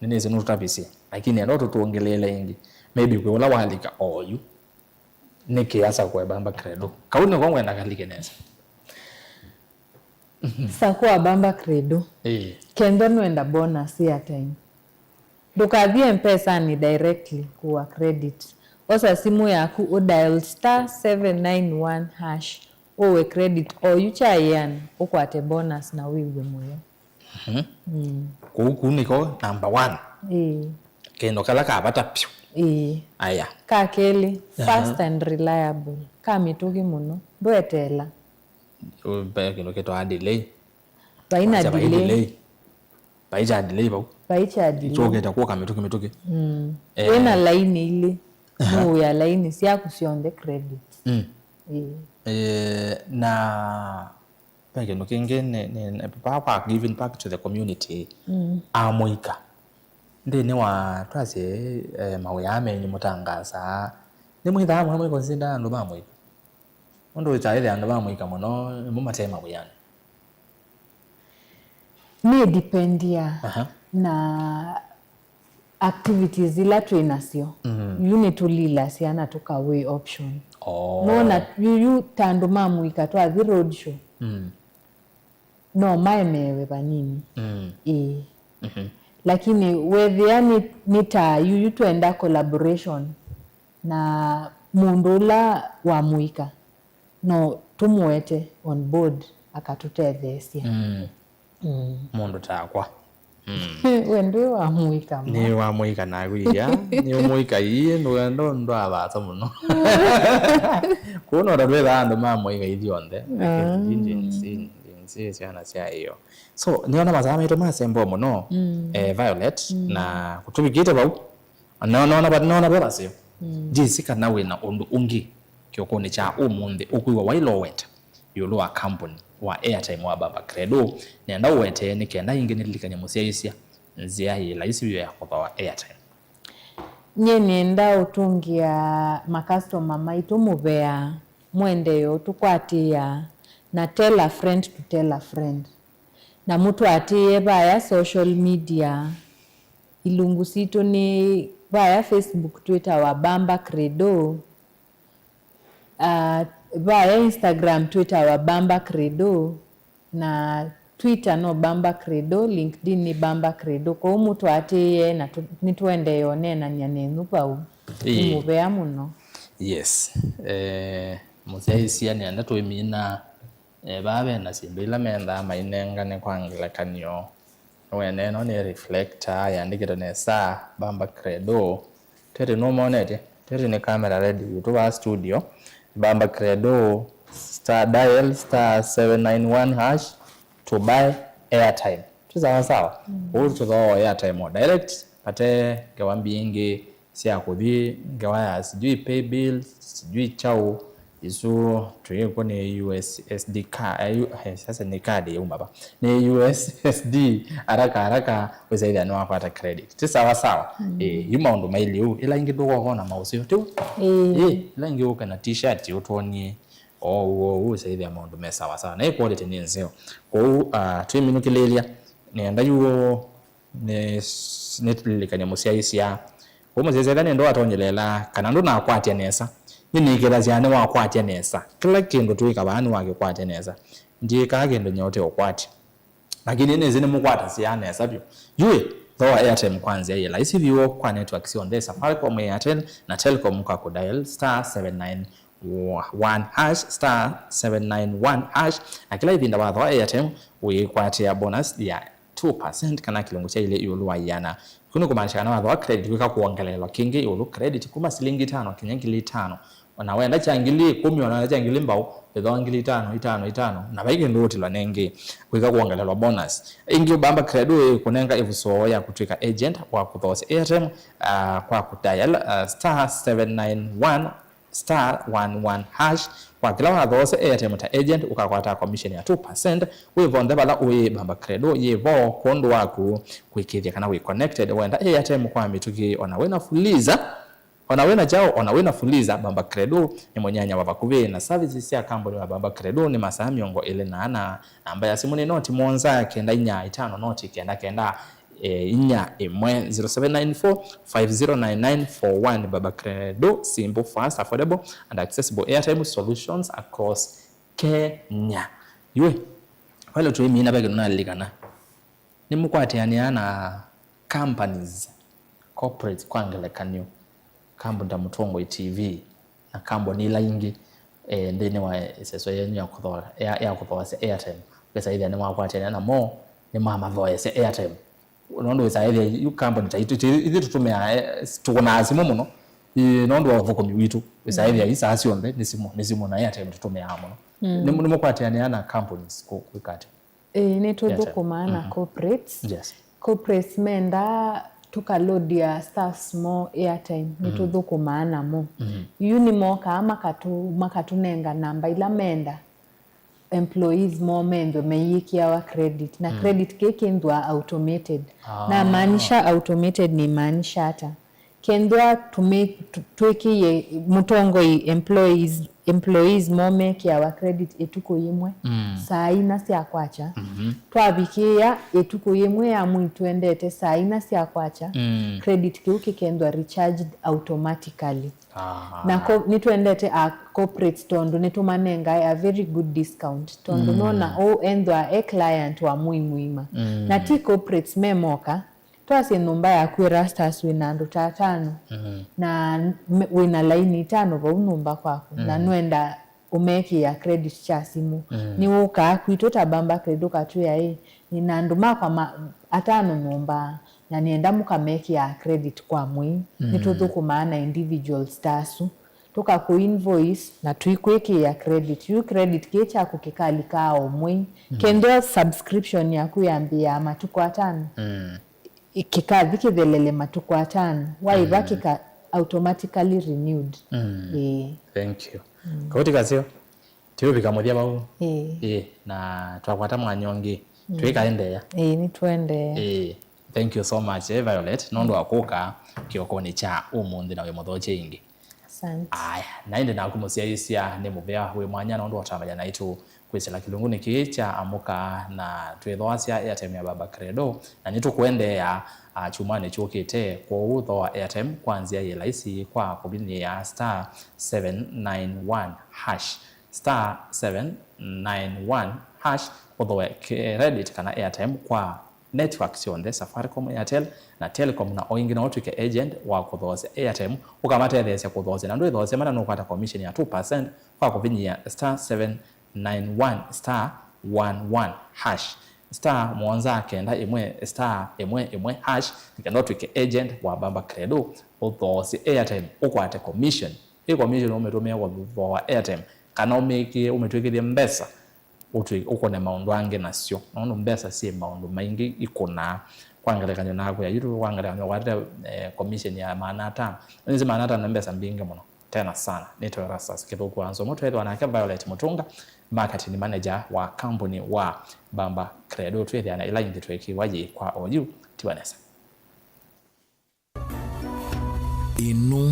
Nĩnĩsĩ nũtũtavisye, lakini nĩenda ũtũtũngĩlĩĩle ĩngĩ. Maybe kwĩ ũla walika oyu, nĩkĩ asa kũe Bamba Credo? Kau nĩko ngwenda kalike nesa. Sakũa Bamba Credo. Ĩĩ. Kenda nũenda bonus airtime, ndũkathi M-Pesanĩ directly kũa credit. Osa simũ yaku, ũ dial star seven nine one hash, ũwe credit oyu kyaĩanĩ, ũkwate bonus na wĩw'e mũyo. Mhm. Mm. Kũu, kũu nĩko number one. Ĩĩ. Kĩndũ kala ka vata vyũ. Ĩĩ. Aya. Ka kelĩ, aha, fast and reliable. Ka mĩtũkĩ mũno. Ndweteela. Ũ-, ve kĩndũ kĩtwaa delay. Vai na delay. Vai delay. Vai cha delay vau. Vai cha delay. Ikyũkĩte kũka mĩtũkĩ mĩtũkĩ. Mm. Eh. Wĩ na laini ilĩ. Aha. Nũũĩa laini syaku syonthe credit. Mm. Ĩĩ. Eh, na ve kĩndũ kĩngĩ nĩ, nĩ, nĩ, pa, pa giving back to the community. Mm. Amũika. Nthĩnĩ wa twasye, eh, mawĩa menyu mũtangasaa, nĩmwĩthaa mũno mwĩkonsinda andũ ma mũika? Ũndũ ũkyaĩthĩa andũ ma mũika mũno nĩmo mate mawĩanĩ. Nĩ dipendia, aha, na activities ila twĩ nasyo. Mhm. Yu nĩtũlilasya na tũkawĩ option. Oh. Nona yu, yu ta andũ ma mũika twathi road show. Mm. No maemeewe vanini. Mm. Ĩĩ. Mhm. Lakini wethĩa nĩ, nĩ ta yu, yu twenda collaboration na mũndũ ũla wa mũika, no tũmũete on board akatũtetheesya. Mm. Mm. Mũndũ takwa. Mm. We ndwĩ wa mũika ma. Nĩ wa mũika naku ia. Nĩ mũika ii, ndũenda ũndũ avata mũno. Kũu no ta twĩthaa andũ ma mũika ithyonthe. Ah. Gen Z, Gen Z, syana sya ĩyo. So, nĩona masaa maitũ masembwa mũno, mm, eh, Violet, mm, na kũtũvikĩte vau. Na, na, na, nona ve vaseo. Mm. Njĩsĩ kana wĩ na ũndũ ũngĩ kĩokonĩ kya ũmũnthĩ ũkwĩw'a waĩloweta ĩũlũ wa kambuni wa airtime wa Bamba Credo. Nĩenda ũwetee nĩ kenda ĩngĩ nĩlilikany'e mũsyaĩĩsya nzĩa yĩ laisi vyũ ya kũthooa airtime. Nyie nĩenda ũtũngĩa makastoma maitũ mũvea, mũendeeo tũkwatĩĩa, na tell a friend to tell a friend. Na mũtũatĩĩe vaya social media. Ilungu sitũ nĩ vaya Facebook twĩtawa Bamba Credo. Ah, vaya Instagram twĩtawa Bamba Credo. Na Twitter no Bamba Credo, LinkedIn nĩ Bamba Credo. Kwoou mũtũatĩĩe na tũ-, nĩtũendee ũneenany'a nenyu vau. Ĩĩ. Nĩ mũvea mũno. Yes. Eh, mũsyaĩĩsya nĩenda twĩmina. Eh, vaa ve na syĩndũ ila mendaa mainengane kwa ngelekany'o. Nĩwene ĩno nĩ reflector yandĩkĩtwe nesa, Bamba Credo. Tete nũmonete? Tete nĩ camera ready witũ vaa studio. Bamba Credo, star, dial star seven nine one hash to buy airtime. Twĩ sawa sawa? Mm. Ũu tũthooa airtime o direct, vate ngewa mbingĩ sya kũthi ngewa ya sijui pay bill, sijui chau, isu twĩkw'o nĩ U S S D card, eh, U-, eh, sasa nĩ card yauma va. Nĩ U S S D, haraka haraka, wĩsaĩthĩa nĩwakwata credit. Ti sawa sawa? Mm. Eh, yu maũndũ mailye ũu. Ĩla ĩngĩ ndũkokona maũseo, tĩu? Eh. Eh, ĩla ĩngĩ ũke na t-shirt ũtwonie, o ũu, ũu, wĩsaĩthĩa maũndũ me sawa sawa. Na ĩ quality nĩ nzeo. Kwoou, ah, twĩminũkĩlĩĩlya, nĩenda yu nĩ, nĩtũlilikany'a mũsyaĩĩsya. Kwoou mũsyaĩĩsya ethĩwa nĩ ndũ atonyelela, kana ndũnakwatya nesa, nĩnĩkĩthasya nĩwakwatya nesa. Kĩla kĩndũ twĩka vaa nĩwakĩkwatya nesa. Ndyĩkaa kĩndũ nyie ũteũkwatya. Lakini nĩsĩ nĩmũkwatasya nesa vyũ. Yu ĩ, thooa airtime kwa nzĩa yĩ laisi vyũ kwa network syonthe, Safaricom, Airtel na Telcom kwa kũdial star seven nine one hash, star seven nine one hash, na kĩla ĩvinda wathooa airtime wĩkwatĩa bonus ya two percent kana kĩlungu kya ilĩ ĩũlũ wa ĩana. Kĩu nĩ kũmaanisha kana wathooa credit wĩka kwongelelwa kĩngĩ ĩũlũ, credit kuma silingi itano kinya ngili itano. Ona wenda kya ngili ikũmi, ona wenda kya ngili mbau, ĩthooa ngili itano, itano, itano, na vai kĩndũ ũtilwa nengĩ, wĩka kwongelelwa bonus. Ĩngĩ Bamba Credo ĩkũnenga ĩvuso ya kũtw'ĩka agent wa kũthoosya airtime, ah, kwa kũdial, ah, star seven nine one star one one hash. Kwa kĩla wathoosya airtime ta agent, ũkakwata commission ya two percent. Wĩ vonthe vala ũĩ, Bamba Credo yĩ vo kwondũ waku, kwĩkĩĩthya kana wĩ connected. Wenda airtime kwa mĩtũkĩ, ona wĩna fuliza, ona wĩna kyaũ, ona wĩna fuliza, Bamba Credo nĩ mũnyanya wa vakuvĩ, na services sya kambuni wa Bamba Credo nĩ masaa mĩongo ĩlĩ na ana. Namba ya simũ nĩ noti mũonza kenda inya itano noti kenda kenda, eh, inya ĩmwe, zero seven nine four five zero nine nine four one. Bamba Credo, simple, fast, affordable and accessible airtime solutions across Kenya. Yu ĩ, vale tũimina ve kĩndũ nalilikana. Nĩmũkwatĩanĩa na companies, corporates, kwa ngelekany'o, kambuni ta Mũtongoi T V na kambuni ila ingĩ, eh, nthĩnĩ wa ĩseso yenyu ya kũthooa, ya, ya kũthoosya airtime, ũkesa ĩthĩa nĩmwakwatĩanĩa namo, nĩmamathoesya airtime. Nũndũ wĩsaa ĩthĩa yu kambuni ta itũ, itũ, ithyĩ tũtũmĩaa, eh, tũkũnaa simũ mũno, ĩ, nũndũ wa ũthũkũmi witũ. Wĩsaa ĩthĩa ii saa syonthe nĩ simũ, nĩ simũ na airtime tũtũmĩaa mũno. Nĩ, nĩmũkwatĩanĩa na companies kũ-, kwĩka atĩa? Ĩĩ, nĩtũthũkũmaa na corporates. Yes. Corporates mendaa tũkalodia staffs moo airtime, nĩtũthũkũmaa namo. Yu nĩmokaa makatũ-, makatũnenga namba ila menda employees moo methwe meyĩkĩawa credit. Na credit kĩĩ kĩnthwa automated. Ah. Namaanisha automated nĩmaanisha ata? Kethĩwa tũmĩ-, tũ-, twĩkĩie mũtongoi employees, employees moo mekĩawa credit ĩtukũ yĩmwe, saa ina sya kwakya. Twavikĩĩa ĩtukũ yĩmwe ya mwei tũendete saa ina sya kwakya, credit kĩu kĩkethwa recharged automatically. Aha. Na ko-, nĩtwendete a corporates tondũ nĩtũmanengae a very good discount. Tondũ nona ũũ ethwa e client wa mwei mũima. Na ti corporates me moka, twasye nyũmba yaku Erastus wĩna andũ ta atano, na me-, wĩna laini itano vau nyũmba kwaku, na nũenda ũmekĩĩa credit kya simũ. Nĩwũkaa kwitũ ta Bamba Credit ũkatwĩa, ĩ, nĩna andũ makwa ma-, atano nyũmba, na nĩenda mũkamekĩaa credit kwa mwei. Nĩtũthũkũmaa na individuals ta asu. Tũkakũ invoice na tũikwĩkĩĩa credit. Yu credit kĩĩ kyaku kĩkalikaa o mwei. Kethĩwa subscription yaku yambĩĩaa matukũ atano, kĩkathi kĩthelele matukũ atano, waĩva kĩka automatically renewed. Ĩĩ. Thank you. Kauti kaseo, tũũvika mũthya vau. Ĩĩ. Ĩĩ, na twakwata mwanya ũngĩ, tũikaendeea. Ĩĩ, nĩtũendeea. Ĩĩ. Thank you so much, eh, Violet, nũndũ wa kũka kĩokonĩ kya ũmũnthĩ na wĩ mũthokye ĩngĩ. Asante. Aya, na ĩndĩ naku mũsyaĩĩsya nĩ mũvea wĩ mwanya nũndũ wa ũtambany'a naitũ kwĩsĩla kĩlungunĩ kĩĩ kya Amũka na Twĩthooasya airtime ya Baba Credo, na nĩtũkũendeea, ah, kyumwanĩ kyũkĩte. Kwoou thooa airtime kwa nzĩa yĩ laisi kwa kũvinyĩĩa star seven nine one hash, star seven nine one hash, ũthooe credit kana airtime kwa network syonthe, Safaricom, Airtel na Telecom, na o ĩngĩ no ũtw'ĩke agent wa kũthoosya airtime, ũkamatetheesya kũthoosya na ndwĩthoosya mana nũkwata commission ya two percent kwa kũvinyĩĩa star seven nine one star one one hash, star mũonza kenda ĩmwe star ĩmwe ĩmwe hash, nĩ kenda ũtw'ĩke agent wa Bamba Credo, ũthoosye airtime, ũkwate commission. Ĩ commission ũmĩtũmĩe kũthooa airtime, kana ũmĩkĩe, ũmĩtw'ĩkĩthye mbesa. Ũtwĩ-, ũkũne maũndũ angĩ nasyo, nũndũ mbesa syĩ maũndũ maingĩ ikũnaa. Kwa ngelekany'o naku ya YouTube, kwa ngelekany'o ũkwatĩte, eh, commission ya maana atano. Nĩsĩ maana atano nĩ mbesa mbingĩ mũno, tena sana. Nĩtawa Erastus Kĩthũku wa Nzomo, twĩthĩwa nake Violet Mũtũnga, marketing manager wa kambuni wa Bamba Credo. Twĩthĩana ĩla ĩngĩ twĩkĩwa yĩ kwa oyu, tiwa nesa. Ĩno